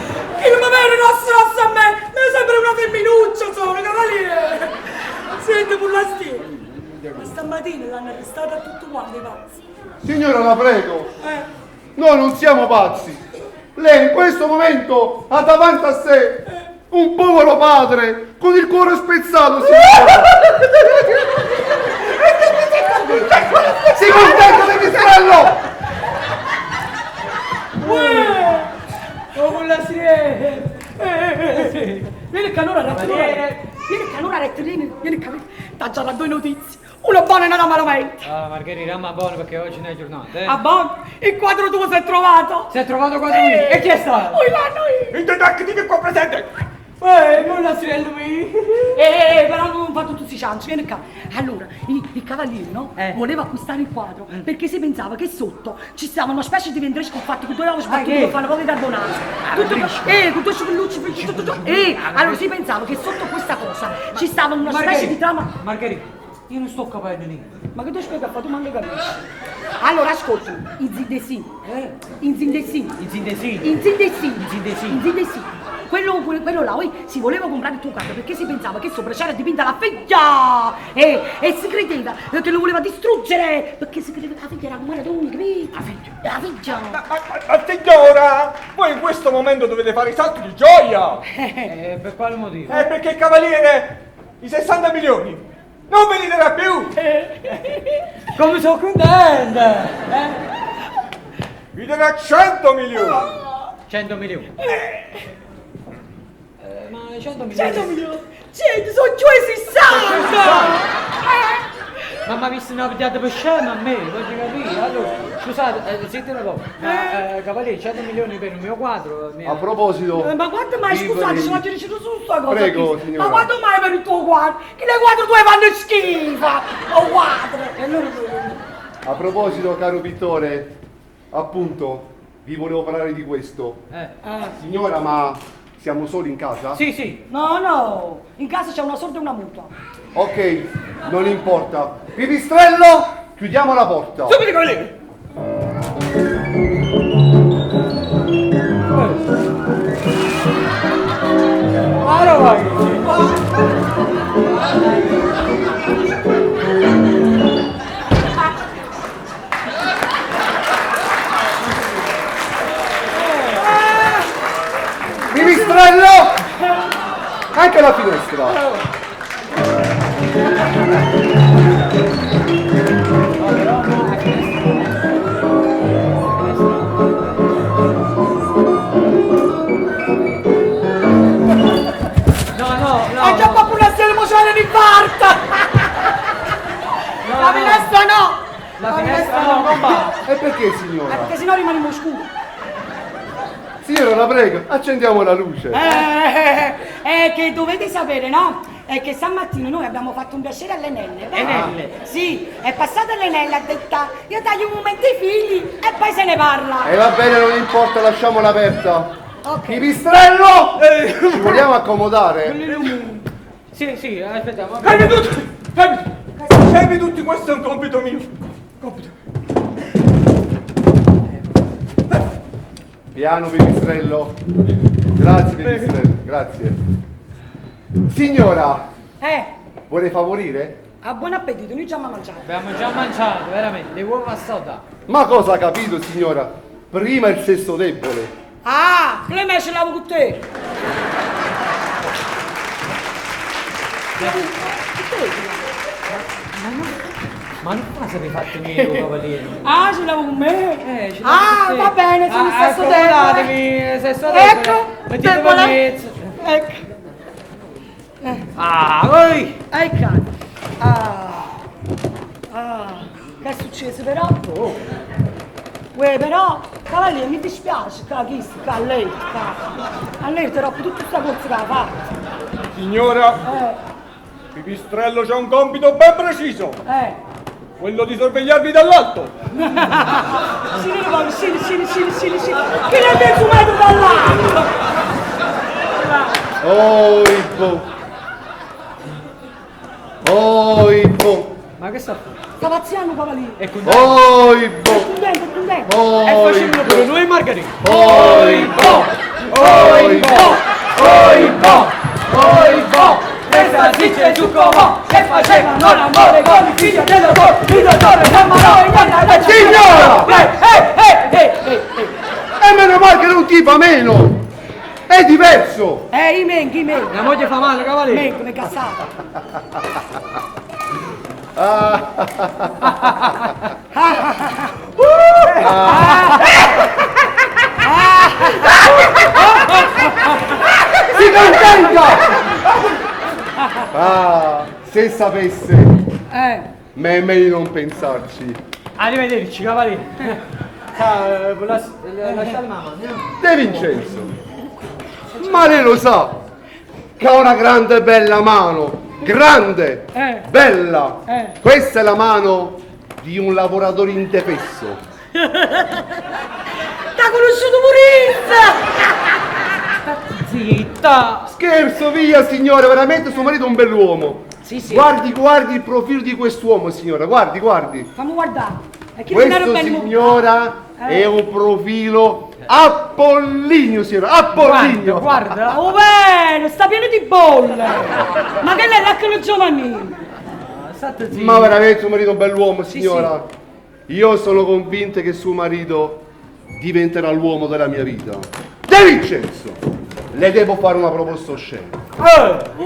Che non mi viene rosso rosso a me! Mi sembra una femminuccia sono, cavaliere! Senti, Pullastino! Ma stamattina l'hanno arrestata tutto quanto i pazzi. Signora, la prego! Noi non siamo pazzi! Lei in questo momento ha davanti a sé un povero padre con il cuore spezzato, signora! Sei contento, pipistrello? Uè! Oh, pullastriello! Vieni qua, allora, retto, Vieni qua, allora, retto, vieni, vieni qua. T'ha già dato due notizie. Una buona e una malamente. Ah, Margherita, ma buono perché oggi non è giornata, eh? Ah, buono? Il quadro tuo si è trovato. Si è trovato quadro mio? E chi è stato? Oh, là, noi. Il detective qua presente! Pullastriello mio. Però non fa tutti questi cianci, vieni qua. Allora, il cavaliere, no? Voleva acquistare il quadro perché si pensava che sotto ci stava una specie di ventresco fatto con due uova sbattute per fare una poca di carbonara. Tutto, con due spellucci, tutto, tutto. Allora si pensava che sotto questa cosa ci stava una specie di trama. Margherita, io non sto capendo niente. Ma che ti spiego a fare? Tu manco capisci. Allora, ascoltami, in zindesì, in zindesì, In zindesì, in zindesì, in zindesì, in zindesì. Quello là, oi, si voleva comprare il tuo quadro perché si pensava che sopra c'era dipinta la figlia e si credeva che lo voleva distruggere perché si credeva che la figlia era come tu, capito? La figlia, la figlia. Ma signora, voi in questo momento dovete fare i salti di gioia! Per quale motivo? Perché il cavaliere, i 60 milioni, non ve li darà più! Come sono contenta! Vi darà 100 milioni! 100 milioni? Ma 100 milioni? 100 milioni? 100, sono giù 60! Ma mi ha visto una pigliata per scema a me, voglio capire. Allora, scusate, zitti un po'. Ma, cavaliere, 100 milioni per il mio quadro. A proposito... Ma quanto mai, scusate, ci voglio dire su sta cosa. Prego, signora. Ma quanto mai per il tuo quadro? Che le quadro tue fanno schifo! O quadro! E allora... A proposito, caro pittore, appunto, vi volevo parlare di questo. Signora, ma siamo soli in casa? Sì, sì. No, no, in casa c'è una sorda e una mutua. Ok, non importa. Pipistrello, chiudiamo la porta. Subito, cavaliere! Pipistrello! Anche la finestra. No, no, no. Ha già proprio una sera emozionale l'infarto! La finestra no! La finestra no, compa! E perché, signora? Perché sennò rimaniamo scuri. Signora, la prego, accendiamo la luce. Che dovete sapere, no? È che stamattina noi abbiamo fatto un piacere alle nenne. Enelle? Sì, è passata l'Enelle, ha detto io taglio un momento i figli e poi se ne parla. E va bene, non importa, lasciamola aperta. Ok. Pipistrello! Ci vogliamo accomodare? Sì, sì, aspetta. Ma... Fermi tutti! Fermi! Fermi tutti, questo è un compito mio. Compito. Piano, pipistrello. Grazie, pipistrello, grazie. Signora, vuole favorire? A buon appetito, noi già abbiamo mangiato. Abbiamo già mangiato, veramente, le uova soda. Ma cosa ha capito, signora? Prima il sesso debole. Ah, Clemè ce l'avevo con te. Ma non fa se mi fate mio, cavaliere. Ah, ce l'avevo con me? Ce l'avevo ah, con te. va bene, sono il Ah, sesso debole. accomodatevi, sesso debole. Ecco, Mettete debole. mezzo. Ecco. Ah, voi! Ecco. Ah. Ah, che è successo però? Oh. Uè, però, cavaliere, mi dispiace, ca, chi sta, lei, ca. A lei ti rompo tutta questa corsa che ha fatto. Signora, Pipistrello c'ha un compito ben preciso. Quello di sorvegliarvi dall'alto. Sì, sì, sì, sì, sì, sì. Che ne è mezzo metro dall'alto? Oh, Ippo. Oh, Ippo. Ma che sta facendo? Sta pazziando, cavaliere. È contento. Oh, Ippo. È contento, è contento. Oh, E facciamolo pure noi, Margherita. Oh, Ippo. Oh, Ippo. Oh, Ippo. Oh, Ippo. Le salsicce su comò che facevano l'amore con il figlio del dottor, il dottore Sammarò in Signora! Eh. E meno male che non ti fa meno! È diverso! I menchi, i menchi. La moglie fa male, cavaliere. Menchi, mi cazzata. Si contenta? Ah, se sapesse, Eh. ma è meglio non pensarci. Arrivederci, cavaliere. Ciao, lasciate mamma. De Vincenzo, ma lei lo sa che ha una grande bella mano, grande, Eh. bella. Eh. Questa è la mano di un lavoratore indefesso. T'ha conosciuto pure Zitta! Scherzo, via signora, veramente suo marito è un bell'uomo. Sì, sì. Guardi, guardi il profilo di quest'uomo, signora, guardi, guardi. Fammi guardare. E chi non era Questo, bello? signora, Eh. è un profilo apollineo, signora, apollineo. Guarda, Oh bene, sta pieno di bolle. Ma che è l'Arcano Giovannino? State zitta. Ma veramente suo marito è un bell'uomo, signora. Io sono convinta che suo marito diventerà l'uomo della mia vita. De Vincenzo, le devo fare una proposta oscena.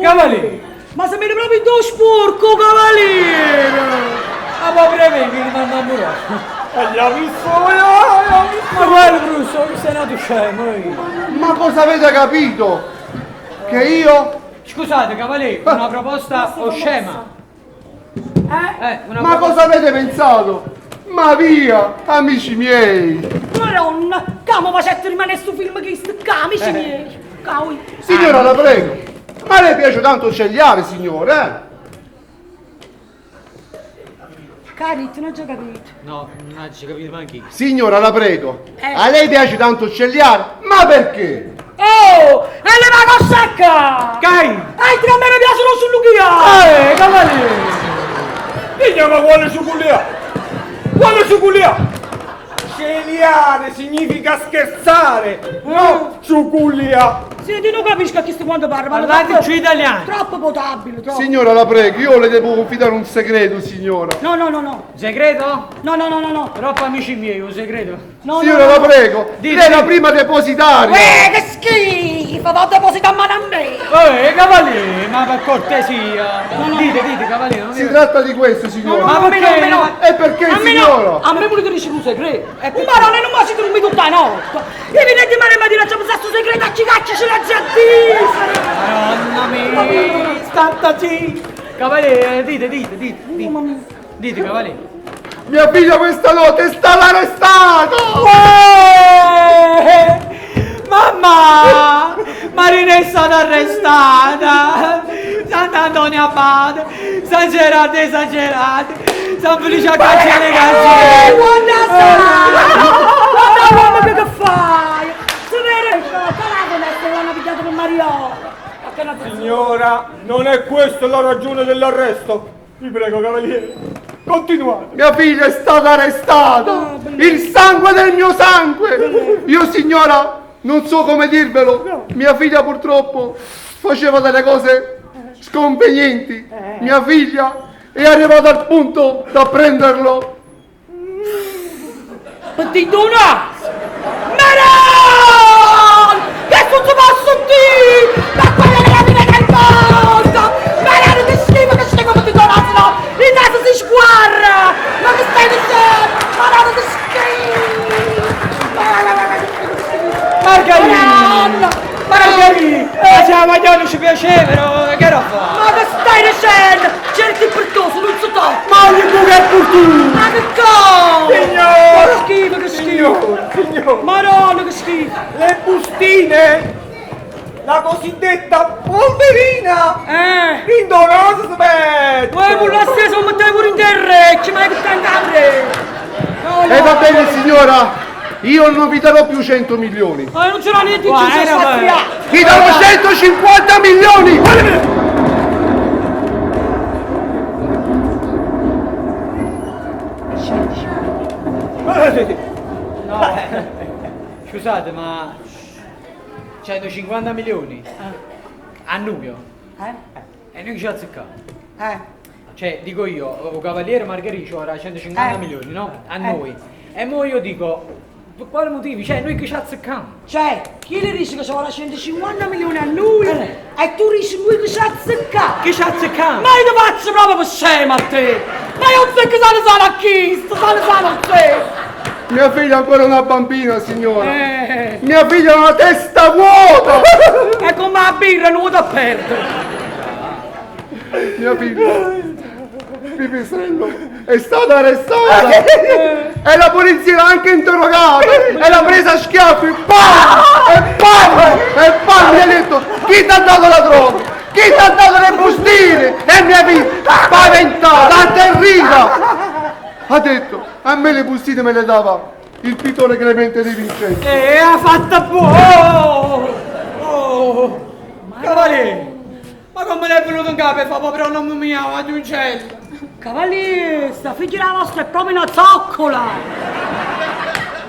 Cavaliere! Ma se mi proprio tu sporco, cavaliere! Ma povera me, che mi innamorato. L'ho visto, l'ho visto. Ma quello brutto, che sei nato scemo io. Ma cosa avete capito? Che io? Scusate, cavaliere, una proposta oscema. Eh? Una Ma proposta- cosa avete pensato? Ma via, amici miei! Madonna, come facete rimanere su film che sti amici miei? Cavoli. Signora, la prego! Ma le piace tanto scegliere, signora, eh? Carito, non ho già capito. No, non ci capito neanche io. Signora, la prego! Eh. A lei piace tanto scegliere? Ma perché? Oh, e le vago secca! Cai! Altri a me mi piacciono sull'ughià! Cavaliere! Figlio, ma quale suculia? Quale suculia? Celiare significa scherzare, no suculia. Senti, non capisco a chi sto quando parla, ma Parlate troppo- più italiano. Troppo potabile, troppo. Signora, la prego, io le devo confidare un segreto, signora. No, no, no, no. Segreto? No, no, no, no, no. Troppo amici miei, un segreto. No, Signora, no, no, la no. prego, Dite, lei è la dite. prima depositaria. Che schifo, va deposita a mano a me. Cavaliere, ma per cortesia. Dite, dite, cavaliere. Non Si mi... tratta di questo, signora. Ma a me no, a perché? me no. E perché, A me signora? no, a me pure ti dici un segreto. Un marone non mi si dormi tutta la notte. Io mi di mare mattina c'è questo segreto a chi caccia ce l'ha già detto. Madonna mia, stata zitta. Cavaliere, dite, dite, dite. Dite, dite cavaliere. Mia figlia questa notte è stata arrestata! Mamma! Marina è stata arrestata! Sant'Antonio Abate! San Gerardo esagerato! San Felice a caccia le cacce! Guarda sta! Guarda uomo che fai! Se vede, calato che l'hanno pigliato per Mariola. Signora, non è questa la ragione dell'arresto. Vi prego, cavaliere, continuate. Mia figlia è stata arrestata! Il sangue del mio sangue! Io signora, non so come dirvelo, mia figlia purtroppo faceva delle cose sconvenienti. Mia figlia è arrivata al punto da prenderlo. Ti do una! Meron! Che non si posso dire! Ma quella è la fine del mondo! Meron, che schifo, che schifo, che ti do una, no! Il naso si sguarra! Ma che stai dicendo? Madonna, che schifo! Margherita! Margherita! Ma se la maglione ci piaceva, che era fa? Ma che stai dicendo? Certi pertoso, non so tocca! Ma ogni buco è fortuna! Ma che cosa? Signora! Che schifo, che schifo! Signora, signora, Madonna, che schifo! le bustine, la cosiddetta polverina, Eh! indorosa si mette. Vuoi pure la stessa, ma te pure in terra, ci mai che tangare! E va bene signora, io non vi darò più 100 milioni. Ma non c'era niente in Qua, giro, era spaziato! Vi darò 150 milioni! No, scusate, ma 150 milioni a Nubio Eh? e noi ci azzecchiamo. Eh? Cioè, dico io, o Cavaliere Margherita ora 150 Eh. milioni, no? A Eh. noi. E mo io dico, Per quale motivo? Cioè, noi che ci azzeccamo? Cioè, chi le dice che ci vuole 150 milioni a noi e tu dici noi che ci azzeccamo? Che ci azzeccamo? Ma io ti faccio proprio per scema a te! Ma io non so che sano sano a chi, sto sano sano a te! Mia figlia è ancora una bambina, signora. Eh. Mia figlia ha una testa vuota. È come la birra, non da perdere! Mia figlia, Pipistrello, è stata arrestata e la polizia l'ha anche interrogata e l'ha presa a schiaffi. Pam! E pam! E pam! Mi ha detto, chi ti ha dato la droga? Chi ti ha dato le bustine? E mia figlia, spaventata, atterrita, ha detto, a me le bustine me le dava il pittore Clemente De Vincenzi. E ha fatta buono! Oh! Cavaliere! Ma come l'è venuto in capo e fa proprio il nome mio, a Giuncello? Cavaliere, sta figlia la vostra è proprio una zoccola!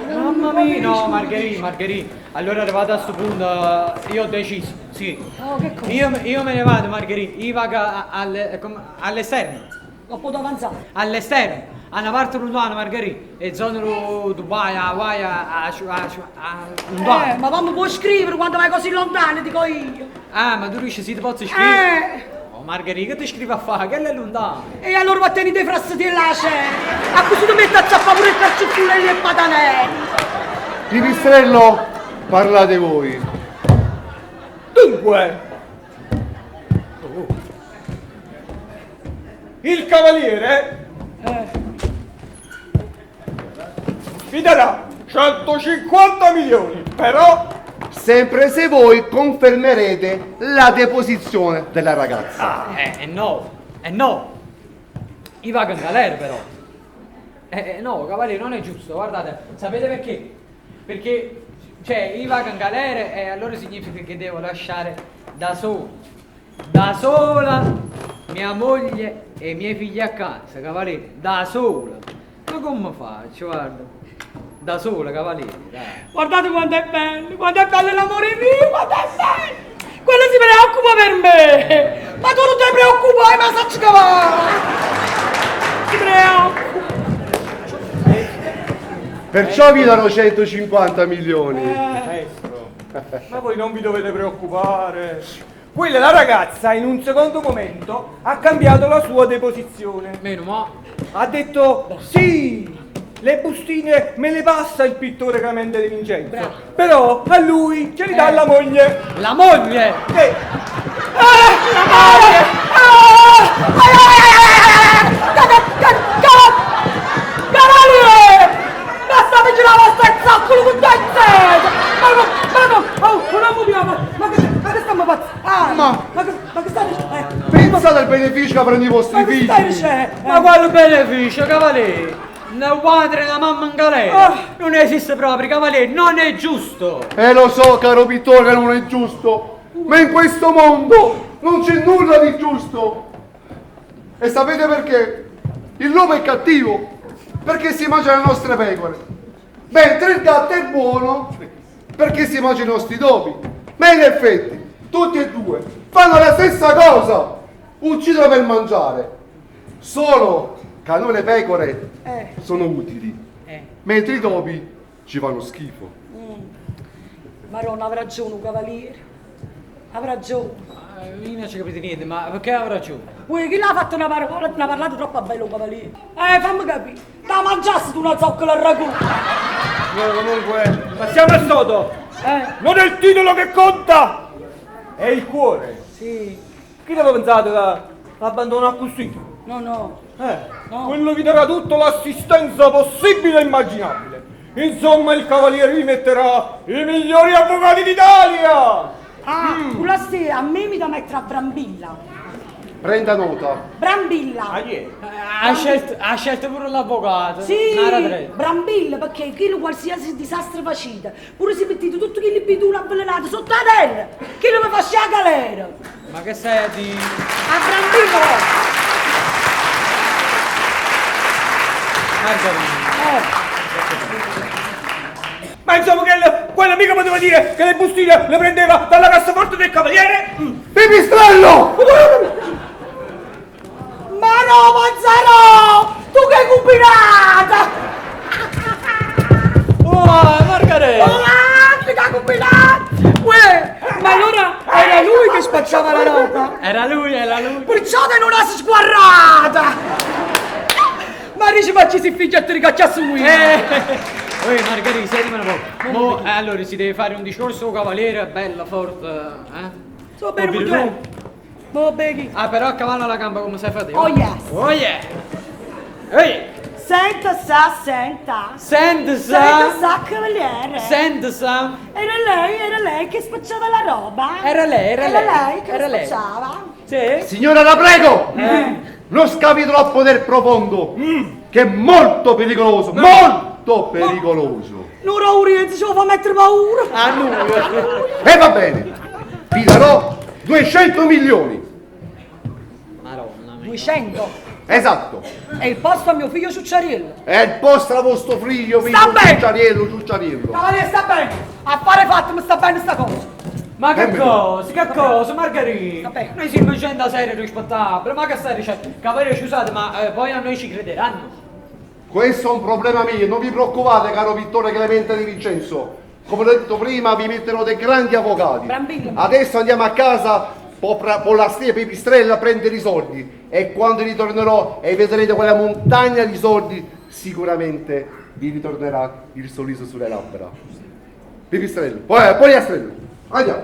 Mamma mia! No, Margherita, Margherita, allora arrivato a sto punto io ho deciso, sì. Oh, che cosa? Io me ne vado, Margherita, io vado all'esterno. Non posso avanzare. All'esterno, a una parte lontana, Margherita, e zona di Dubai, a Hawaii, a lontano. Ma mamma può scrivere quando vai così lontano, dico io. Ah, ma tu dici sì, ti posso scrivere? Oh, Margherita, che ti scrivi a fare? Che è lontano. E allora va a tenere dei frassati là, c'è. A così ti metto a zappare pure il carcioffulo e patanelli. Pipistrello, parlate voi. Dunque, il cavaliere vi darà 150 milioni, però sempre se voi confermerete la deposizione della ragazza. No, no. Io vado in galera però. No, cavaliere, non è giusto, guardate, sapete perché? Perché, cioè, io vado in galera e allora significa che devo lasciare da solo, da sola, mia moglie e i miei figli a casa, cavaliere, da sola. Ma come faccio, guarda? Da sola, cavaliere, dai. Guardate quanto è bello, quanto è bello l'amore mio, quanto è bello! Quello si preoccupa per me! Ma tu non ti preoccupare, ma sa cavare! Ti preoccupa! Perciò vi danno 150 milioni. Maestro, ma voi non vi dovete preoccupare. Quella la ragazza in un secondo momento ha cambiato la sua deposizione. Meno ma. Ha detto sì, le bustine me le passa il pittore Clemente De Vincenzo. Bravo. Però a lui ce li dà la moglie. La moglie? Sì. La moglie! Cavaliere! Ma sta vicino alla vostra zoccolo con te! Ma no, oh, non ma che stiamo pazzi? Ah, ma che stai dicendo? Pensate al beneficio che avranno i vostri Ma che figli. stai dicendo? Ma quale beneficio, cavaliere? Un padre e una mamma in galera! Non esiste proprio, cavaliere, non è giusto! E lo so, caro pittore, che non è giusto, ma in questo mondo non c'è nulla di giusto. E sapete perché? Il lupo è cattivo, perché si mangia le nostre pecore, mentre il gatto è buono, perché si mangia i nostri topi. Ma in effetti, tutti e due fanno la stessa cosa, uccidono per mangiare. Solo che a noi le pecore sono utili, mentre i topi ci fanno schifo. Maronna, avrà ragione, cavaliere. Avrà ragione. Io non ci capito niente, ma perché avrà ragione? Uè, chi l'ha fatto una parola, una parlata troppo bella, cavaliere? Fammi capire. La mangiassi tu una zoccola al ragù. Signora, comunque, passiamo al sodo. Non è il titolo che conta, è il cuore. Sì. Chi l'aveva pensato che l'abbandona così? No, no. No. Quello vi darà tutta l'assistenza possibile e immaginabile. Insomma, il cavaliere vi metterà i migliori avvocati d'Italia. Ah, quella sera a me mi da mettere a Brambilla. Prenda nota. Brambilla. Ah, yeah. Ha scelto pure l'avvocato. Sì, Nara tre. Brambilla, perché chi lo qualsiasi disastro facita, pure si mettete tutto chi li biduna avvelenato sotto la terra, chi lo mi faccia la galera. Ma che sei di... A Brambilla! Margherita. Ma insomma, che quello mica poteva dire che le bustine le prendeva dalla cassaforte del cavaliere? Pipistrello! Ma no, Mazzarò! Tu che hai combinata! Oh, Ma allora era lui che spacciava la roba? Era lui, era lui. Perciò te non ha sguarrata! Ma dice ma ci si figlia a te ricaccia su Eh. Oi Margherita, sentimi un po'. Mo, allora si deve fare un discorso cavaliere bello, forte, eh? So bene, Obi- tu. Mo beghi. Ah, però a cavallo alla gamba come sai fare? Oh yes. Oh yeah! Ehi! Senta sa, senta. Senta sa. Senta sa, cavaliere. Senta sa. Era lei, era lei che spacciava la roba. Era lei, era lei. Era lei che Era lei. spacciava. Sì? Signora, la prego! Non scavi troppo nel profondo, che è molto pericoloso, molto pericoloso. Non Aurienzo ce lo fa mettere paura. Ah, no. E va bene, vi darò 200 milioni. Madonna mia. 200. Esatto. E il posto a mio figlio Ciucciariello. È il posto a vostro figlio, Sta figlio bene. Ciucciariello, Ciucciariello. Cavaliere, sta bene. Affare fatto, mi sta bene sta cosa. Ma che Dimmi. cosa, che cosa, Margherita? Vabbè. Noi siamo gente seria e rispettabile, ma che stai dicendo? Cavaliere, scusate, ma poi a noi ci crederanno. Questo è un problema mio, non vi preoccupate, caro Vittore Clemente di Vincenzo. Come ho detto prima, vi metterò dei grandi avvocati. Brambilla. Adesso andiamo a casa, Pollastia e Pipistrella a prendere i soldi. E quando ritornerò e vedrete quella montagna di soldi, sicuramente vi ritornerà il sorriso sulle labbra. Pipistrello, poi Poliastrello, andiamo.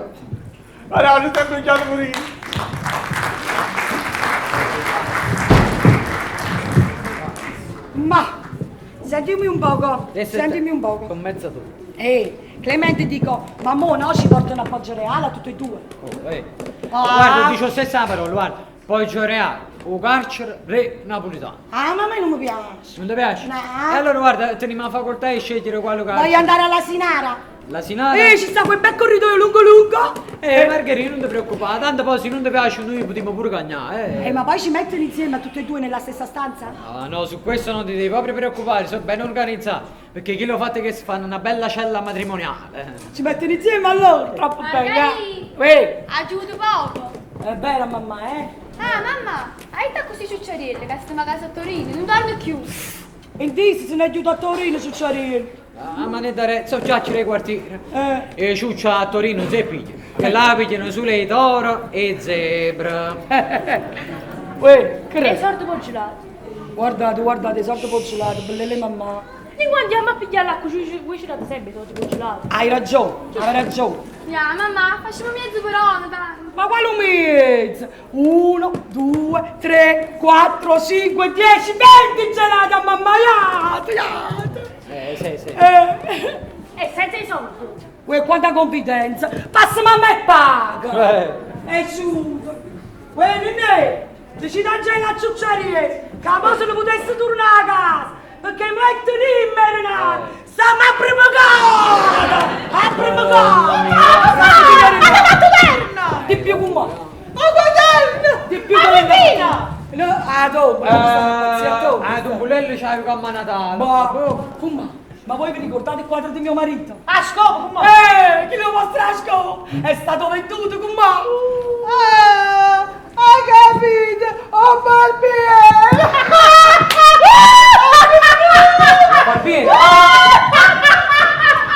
Allora, non sempre chiaro pure io. Ma sentimi un poco, Adesso sentimi un poco. Con mezza tu. Ehi, Clemente dico, ma mo no ci portano a Poggioreale a tutti e due. Oh, eh. Ah. Guarda, dice stessa parola, guarda. Poggioreale, o carcere, re napolitano. Ah, ma a me non mi piace. Non ti piace? No. E allora guarda, teniamo la facoltà di scegliere quello che. Voglio andare alla Sinara. La Sinara. Ehi, ci sta quel bel corridoio lungo lungo. Margherita, non ti preoccupare, tanto poi se non ti piace noi potremmo pure cagnare, eh. Ma poi ci mettono insieme a tutte e due nella stessa stanza? Ah, no, su questo non ti devi proprio preoccupare, sono ben organizzato. Perché chi lo fate che si fanno una bella cella matrimoniale. Ci mettono insieme allora? Troppo bello. Margherita! Uè, Aiuto poco! è bella mamma, eh? Ah, mamma, hai detto così Ciucciariello che stiamo a casa a Torino, non dormo più! E disse se ne è aiuto a Torino, Ciucciariello. Ah, ma ne dare, so già c'è i quartieri. Eh. E ciuccia a Torino si piglia. Che là pigliano sulle toro e zebra. Uè, che E è? sordo po' gelato. Guardate, guardate, sordo pozzolato, bellele mamma. Noi quando andiamo a pigliare l'acqua, voi ci date sempre i soldi po' gelato. Hai ragione, hai ragione. Ya, mamma, facciamo mezzo però, tanto. Ma quale un mezzo? 1, 2, 3, 4, 5, 10, 20 gelate a mamma, iate, iate. Sì, sì. E senza i soldi. Uè, quanta confidenza. Passa mamma e paga. Eh. E su. Uè, nenè, decida già la ciucciaria, che a se ne potesse tornare a casa, perché metto lì in merinato. Stiamo a prima cosa! A prima cosa! Ma fatto terno! Di più con me. Ma guadagno! Di più A con me. Pepino! No, ah, dopo, ah, Ah, tu bulello c'hai come a Natale. Ma, come? Ma voi vi ricordate il quadro di mio marito? A scopo, come? Chi lo mostra a scopo? È stato venduto, come? Ah, hai capito? Oh, barbiere! Barbiere!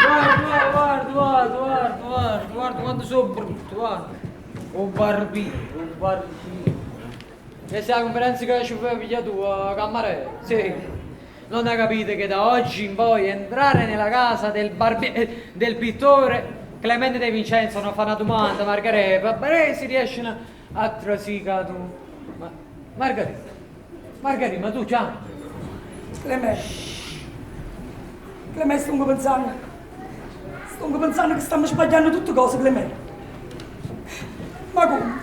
Guarda, guarda, guarda, guarda, guarda, guarda quanto sono brutto, guarda. Oh barbiere, oh barbiere. Questa è la conferenza che ci fai pigliare tu, cameriere? Sì. Non hai capito che da oggi in poi entrare nella casa del barbiere, del pittore Clemente De Vincenzo non fa una domanda, Margherita, ma si riesce a trasicare tu. Ma, Margherita, Margherita, ma tu già? Clemè. Clemè, sto pensando. Sto pensando che stiamo sbagliando tutte cose, Clemè. Ma come?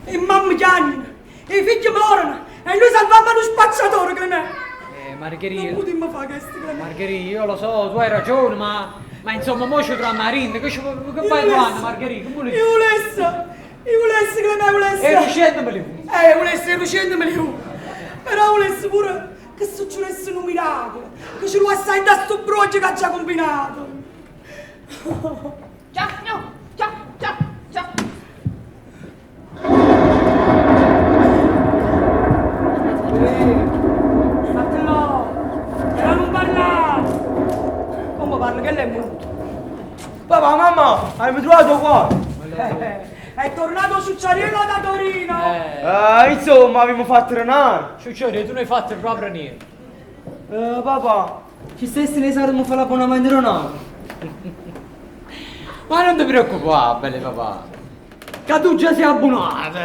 E mamma chiamano, i figli morono, e noi salviamo lo spacciatore, Clemè. Margherita. Non potremmo fare questo, Clemè. Margherita, io lo so, tu hai ragione, ma insomma, mo ci troviamo a Rinda, che, che fai tu, Margherita? Che Io volessi, io volessi, Clemè, volessi. E riuscendomeli. Volessi, riuscendomeli. Però volessi pure che succedesse un miracolo, che ci lo assai da sto brogio che ha già combinato. Già, no, già, già, già. Fatelo, però non parlare. Come parlo che lei è venuto? Papà, mamma, hai trovato qua? bello. È tornato Ciucciariello da Torino. Ah, insomma, abbiamo fatto renare. Ciucciariello, tu non hai fatto proprio niente. Papà, ci stessi ne saremmo fare l'abbonamento Ronaldo. Ma non ti preoccupare, bello papà. Che tu già sei abbonato.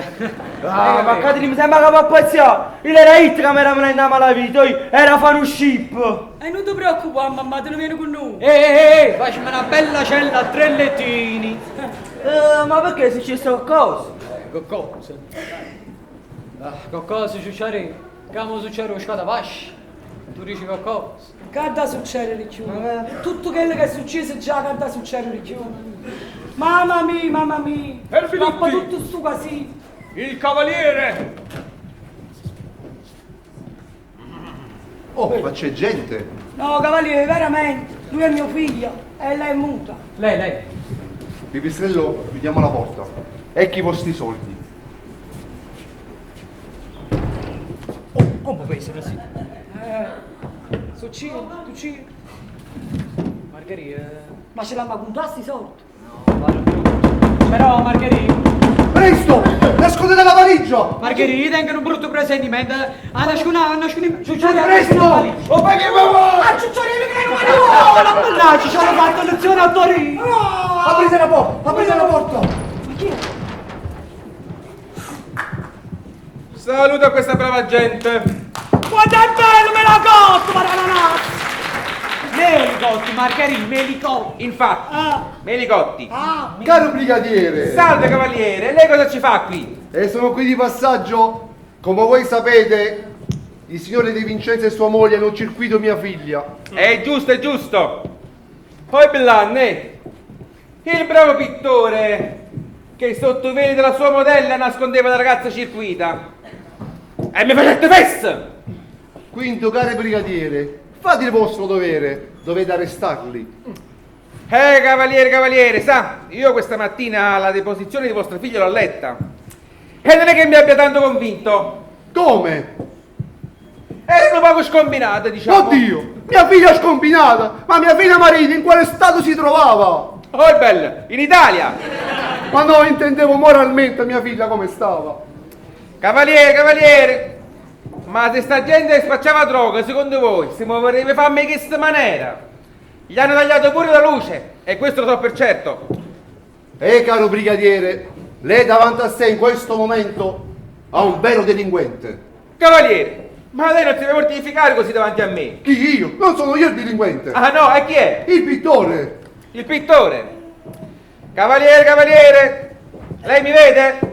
Ah, ma cazzo, mi sembra che pazzia. Io era it che mi era venendo malavita, io era fare un ship. E non ti preoccupare, mamma, te ne vieni con noi. Ehi, ehi, ehi, facciamo una bella cella a tre lettini. Ma perché è successo qualcosa? Qualcosa? Ah, qualcosa, Ciucciarello? Che mo succede lo scatafascio? Tu dici qualcosa? Che da succedere di più? Tutto quello che è successo già che da succedere di più. Mamma mia, mamma mia. Fermi Dopo tutti. tutto sto casino. Il cavaliere! Oh, ma c'è gente! No, cavaliere, veramente. Lui è mio figlio e lei è muta. Lei, lei. Pipistrello, chiudiamo la porta. Ecco i vostri soldi. Oh, come pesano, sì. Succede, succede. Margherita. Ma ce l'hanno contati sti soldi? No, ma non preoccupare. Però, Margherita. Presto! Nascondete la valigia! Margherita, tengo un brutto presentimento. Ah, nascona, nascona, Ciucciarello. Presto! Oh, ma che vuoi? Ah, Ciucciariello che non vuole! No, mannaggia, ci hanno fatto lezione a Torino. Aprite la porta! Aprite la porta! Ma chi è? Saluto questa brava gente! Quanto è bello, me la cotto, ma Melicotti, Margherita, melicotti. Infatti, Ah. Melicotti. Ah, Caro brigadiere! Salve cavaliere, lei cosa ci fa qui? E sono qui di passaggio. Come voi sapete, il signore De Vincenzo e sua moglie hanno circuito mia figlia. È giusto, è giusto. Poi Bellanne, il bravo pittore che sotto i veli della sua modella nascondeva la ragazza circuita. E mi facete festa! Quindi, caro brigadiere, fate il vostro dovere, dovete arrestarli. Cavaliere, cavaliere, sa, io questa mattina la deposizione di vostro figlio l'ho letta. E non è che mi abbia tanto convinto. Come? Erano poco scombinate, diciamo. Oddio! Mia figlia scombinata! Ma mia figlia marito in quale stato si trovava? Oh, bello, in Italia! Ma no, intendevo moralmente mia figlia come stava. Cavaliere, cavaliere, ma se sta gente spacciava droga, secondo voi, si muoverebbe fame in questa maniera? Gli hanno tagliato pure la luce, e questo lo so per certo. Caro brigadiere, lei davanti a sé in questo momento ha un vero delinquente. Cavaliere, ma lei non si deve mortificare così davanti a me. Chi io? Non sono io il delinquente. Ah no, e chi è? Il pittore. Il pittore. Cavaliere, cavaliere, lei mi vede?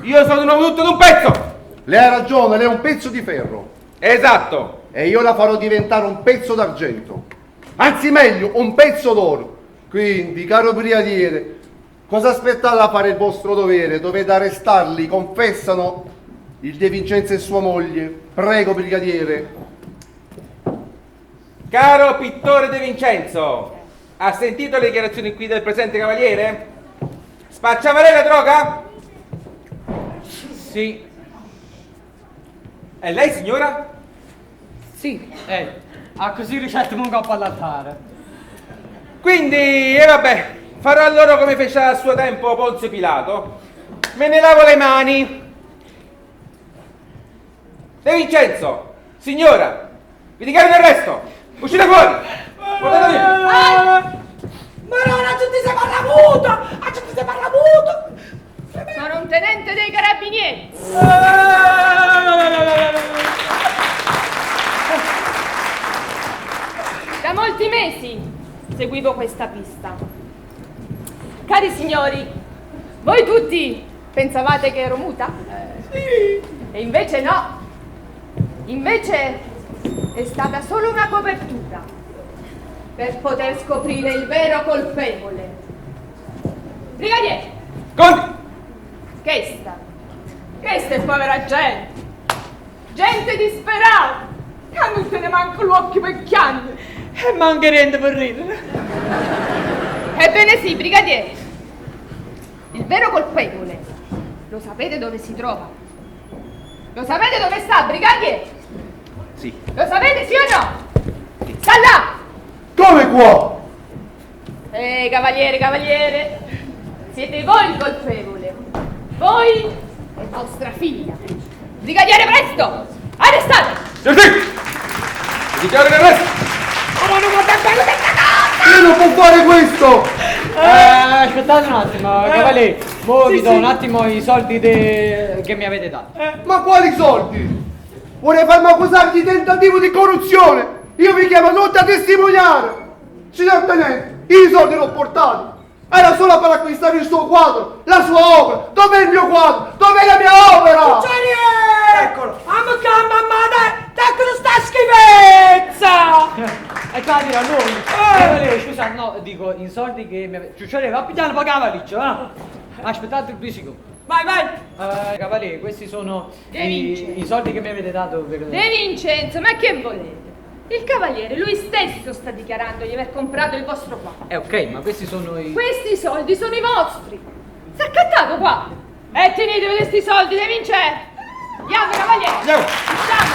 Io sono un uomo tutto d'un pezzo. Lei ha ragione, lei è un pezzo di ferro. Esatto. E io la farò diventare un pezzo d'argento. Anzi meglio, un pezzo d'oro. Quindi, caro brigadiere, cosa aspettate a fare il vostro dovere? Dovete arrestarli, confessano il De Vincenzo e sua moglie. Prego, brigadiere. Caro pittore De Vincenzo, ha sentito le dichiarazioni qui del presente cavaliere? Spacciava lei la droga? Sì. E lei, signora? Sì. A così ricette non coppa all'altare. Quindi, e vabbè, farò loro come fece a suo tempo Ponzio Pilato. Me ne lavo le mani. De Vincenzo, signora, vi dichiaro in arresto. Uscite fuori. Portate via. Ma no, non ti sei parlato! Non ti sei parlato! Sono un tenente dei carabinieri. Da molti mesi seguivo questa pista. Cari signori, voi tutti pensavate che ero muta? Sì. E invece no. Invece è stata solo una copertura per poter scoprire il vero colpevole. Brigadiere! Conti! Questa è povera gente! Gente disperata! Che non te ne manco l'occhio per chiamare! E manca niente per ridere! Ebbene sì, brigadiere! Il vero colpevole lo sapete dove si trova? Lo sapete dove sta, brigadiere? Sì. Lo sapete sì o no? Sta là! Come qua? Cavaliere, cavaliere! Siete voi il colpevole. Voi e vostra figlia. Brigadiere, presto! Arrestate! Sì, sì! Dichiaro l'arresto! Io non può fare questo! Aspettate un attimo, cavaliere. Mo Sì, vi do sì. un attimo i soldi che mi avete dato. Ma quali soldi? Vorrei farmi accusare di tentativo di corruzione! Io vi chiamo tutti a testimoniare! Signor Tenente, io i soldi li ho portati! Era solo per acquistare il suo quadro, la sua opera! Dov'è il mio quadro? Dov'è la mia opera? Eccolo! Mamma che mamma, dai, dai cosa sta schifezza! E qua dirò noi. Cavaliere, scusa, no, dico, i soldi che mi avete... Ciucciare, va a pigliare la cavalice, va? Aspettate due secondi. Vai, vai! Cavaliere, questi sono De Vinci. i soldi che mi avete dato per... De Vincenzo, ma che volete? Il cavaliere lui stesso sta dichiarando di aver comprato il vostro quadro. Ok, ma questi sono i... Questi soldi sono i vostri. Si è accattato qua. E tenetevi questi soldi, De Vincenzo. Andiamo, cavaliere. Andiamo. Usciamo.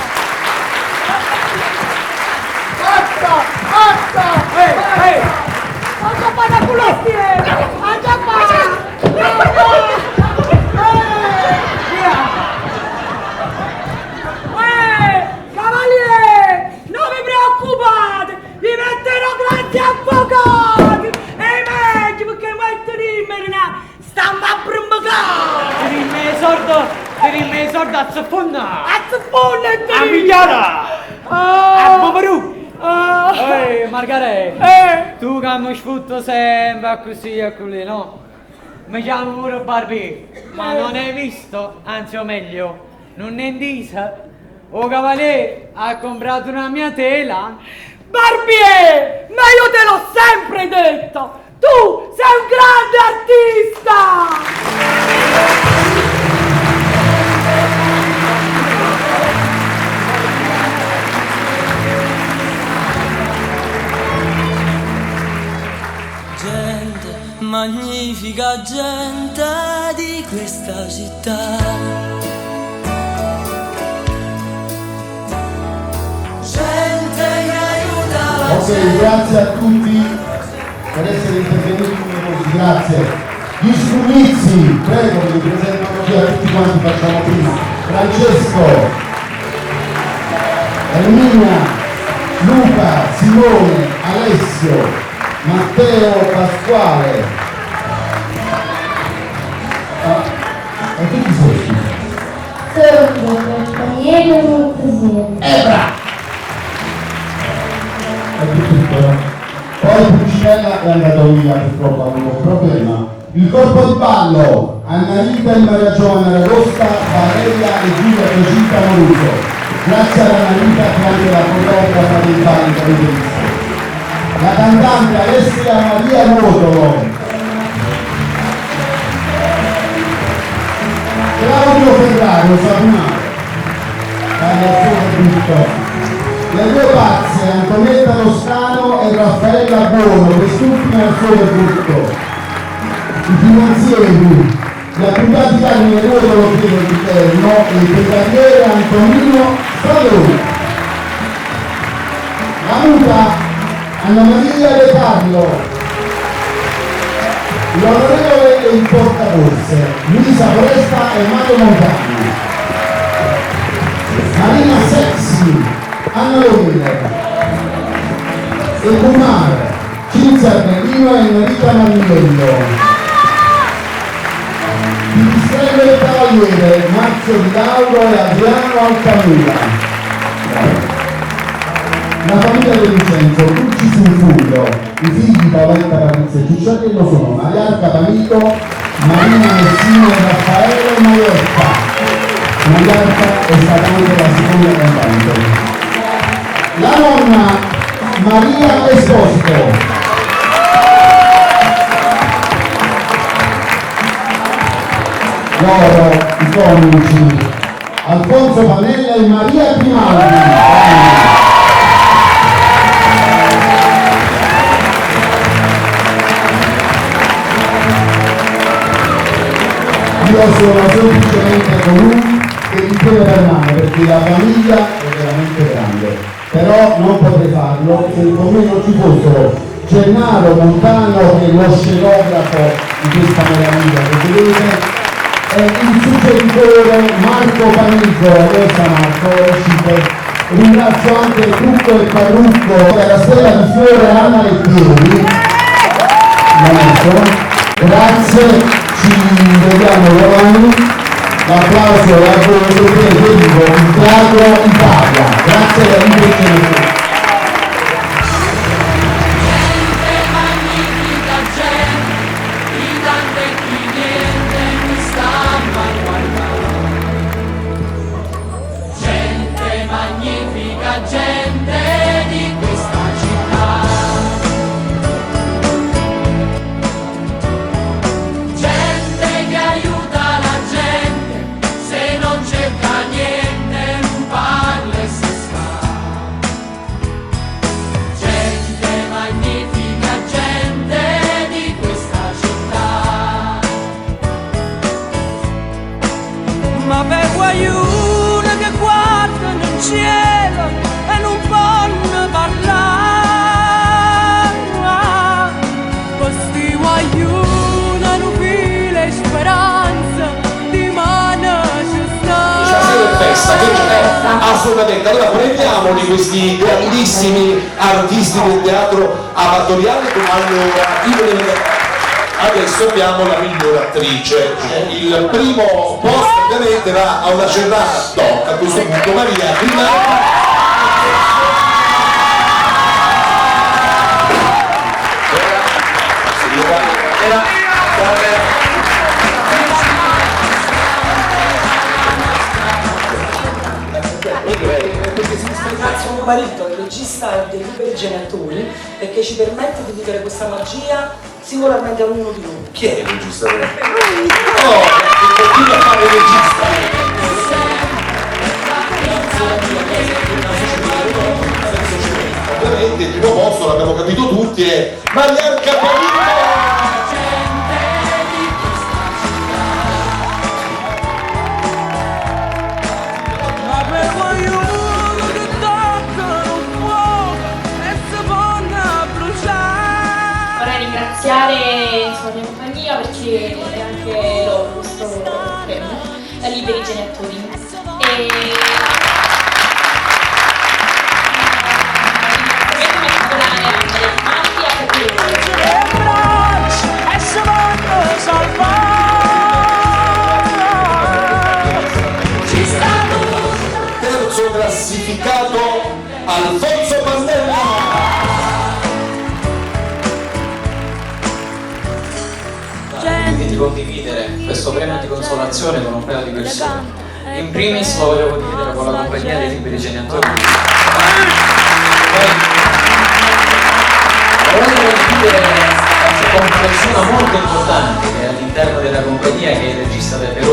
Basta! Basta! Ehi, ehi! Andiamo a fare la culostiera! Andiamo a fare! Cavaliere! Non vi preoccupate! Vi metterò grandi avvocati! E meglio perché mettere in merina stampa a brummicare! Dimmi sordo, dimmi sordo a zaffonda! A zaffonda e A migliora! Ah! A poverù! Ah! Ehi, Margareta! Eh! Tu che mi sfrutto sempre così e così, no? Mi chiamo pure Barbie, ma non hai visto, anzi o meglio, non è indisa. O cavaliere ha comprato una mia tela. Barbier! Ma io te l'ho sempre detto! Tu sei un grande artista! Gente, magnifica gente di questa città. Gente che aiuta la Ok, grazie a tutti per essere intervenuti numerosi, grazie. Gli scugnizzi, prego, vi presento così a tutti quanti facciamo prima. Francesco, Erminia, Luca, Simone, Alessio, Matteo, Pasquale. Ah, e tutti soci. Sono Daniele Montesino. Ebra! È tutto. Poi Pulcinella è andato via, purtroppo ha avuto un problema. Il corpo di ballo, Annalita e Maria Giovanna Ragosta, Valeria e Giulia Giacinta Moruso. Grazie ad Annalita che anche la coreografa dei balli che avete visto. La cantante Alessia Maria Ruotolo. Claudio Ferraro, Sapunaro. Dalla sua tutto. Le due pazze, Antonietta Toscano e Raffaella Buono, quest'ultima al suo debutto. I finanzieri, gli appuntati Carmine Ruotolo Piero di Terno e il brigadiere Antonino Stradoni. La muta Anna Maria De Carlo. L'onorevole e il portaborse, Luisa Foresta e Mario Montani. Marina Sexy, Anna Lovile e Kumar, Cinzia Armellino e Enrica Manniello. Pipistrello e Cavaliere, Marzio Di Lauro e Adriano Altamura. La famiglia De Vincenzo, Dulcis in Fullo, i figli Paoletta, Patrizia e Cicciarello sono Mariarca Panico, Marina Messina e Raffaele Maiorca. Mariarca è stata anche la seconda cantante. La nonna Maria Esposito. Loro, i coniugi, Alfonso Panella e Maria Grimaldi. Io sono semplicemente colui che vi tiene per mano perché la famiglia è veramente grande. Però non potrei farlo se con me non ci fossero Gennaro Montano che è lo scenografo di questa meraviglia che vedete e il suggeritore Marco Panico, dove sta Marco? È uscito. Ringrazio anche Trucco e Parrucco della Stella di Fiore Anna Lettieri. Marco. Grazie, ci vediamo domani. L'applauso è a voi perché vivo in Teatro Italia. Grazie alla Liberi Magnifica gente, di tante chi niente mi stanno a guardare. Gente, magnifica gente di questa città. Gente che aiuta la gente, se non cerca niente, non parla e si sta. Gente, magnifica gente di questa città. Ma per guaglione che guardano in cielo e non possono parlare. Questi guaglione hanno filo e speranza di mano ci sta. Stasera è festa, che c'è? Assolutamente. Allora prendiamoli questi grandissimi artisti del teatro amatoriale. Allora, io volevo... Adesso abbiamo la miglior attrice. Il primo posto ovviamente va a una Cerrana doc, a questo punto Maria Grimaldi. Ringrazio mio marito, il regista dei Liberi Genitori, perché ci permette di vivere questa magia singolarmente a ognuno di noi. Chi è il regista? Oh, che continua a fare il regista. Ovviamente il primo posto, l'abbiamo capito tutti, è Mariarca Panico! Ma per guaglione che toccano il fuoco e si vanno bruciare. Vorrei ringraziare insomma, la mia compagnia perché è anche loro questo premio, la Liberi Genitori. E un ringraziamento particolare a Maria Grimaldi perché E si vanno salvare. Ci sta Terzo classificato Alfonso Pannella. Quindi di condividere questo premio di consolazione con un paio di persone. In primis lo voglio condividere con la compagnia dei Liberi Genitori. Poi lo voglio condividere con una persona molto importante che è all'interno della compagnia, che è il regista De Peroni.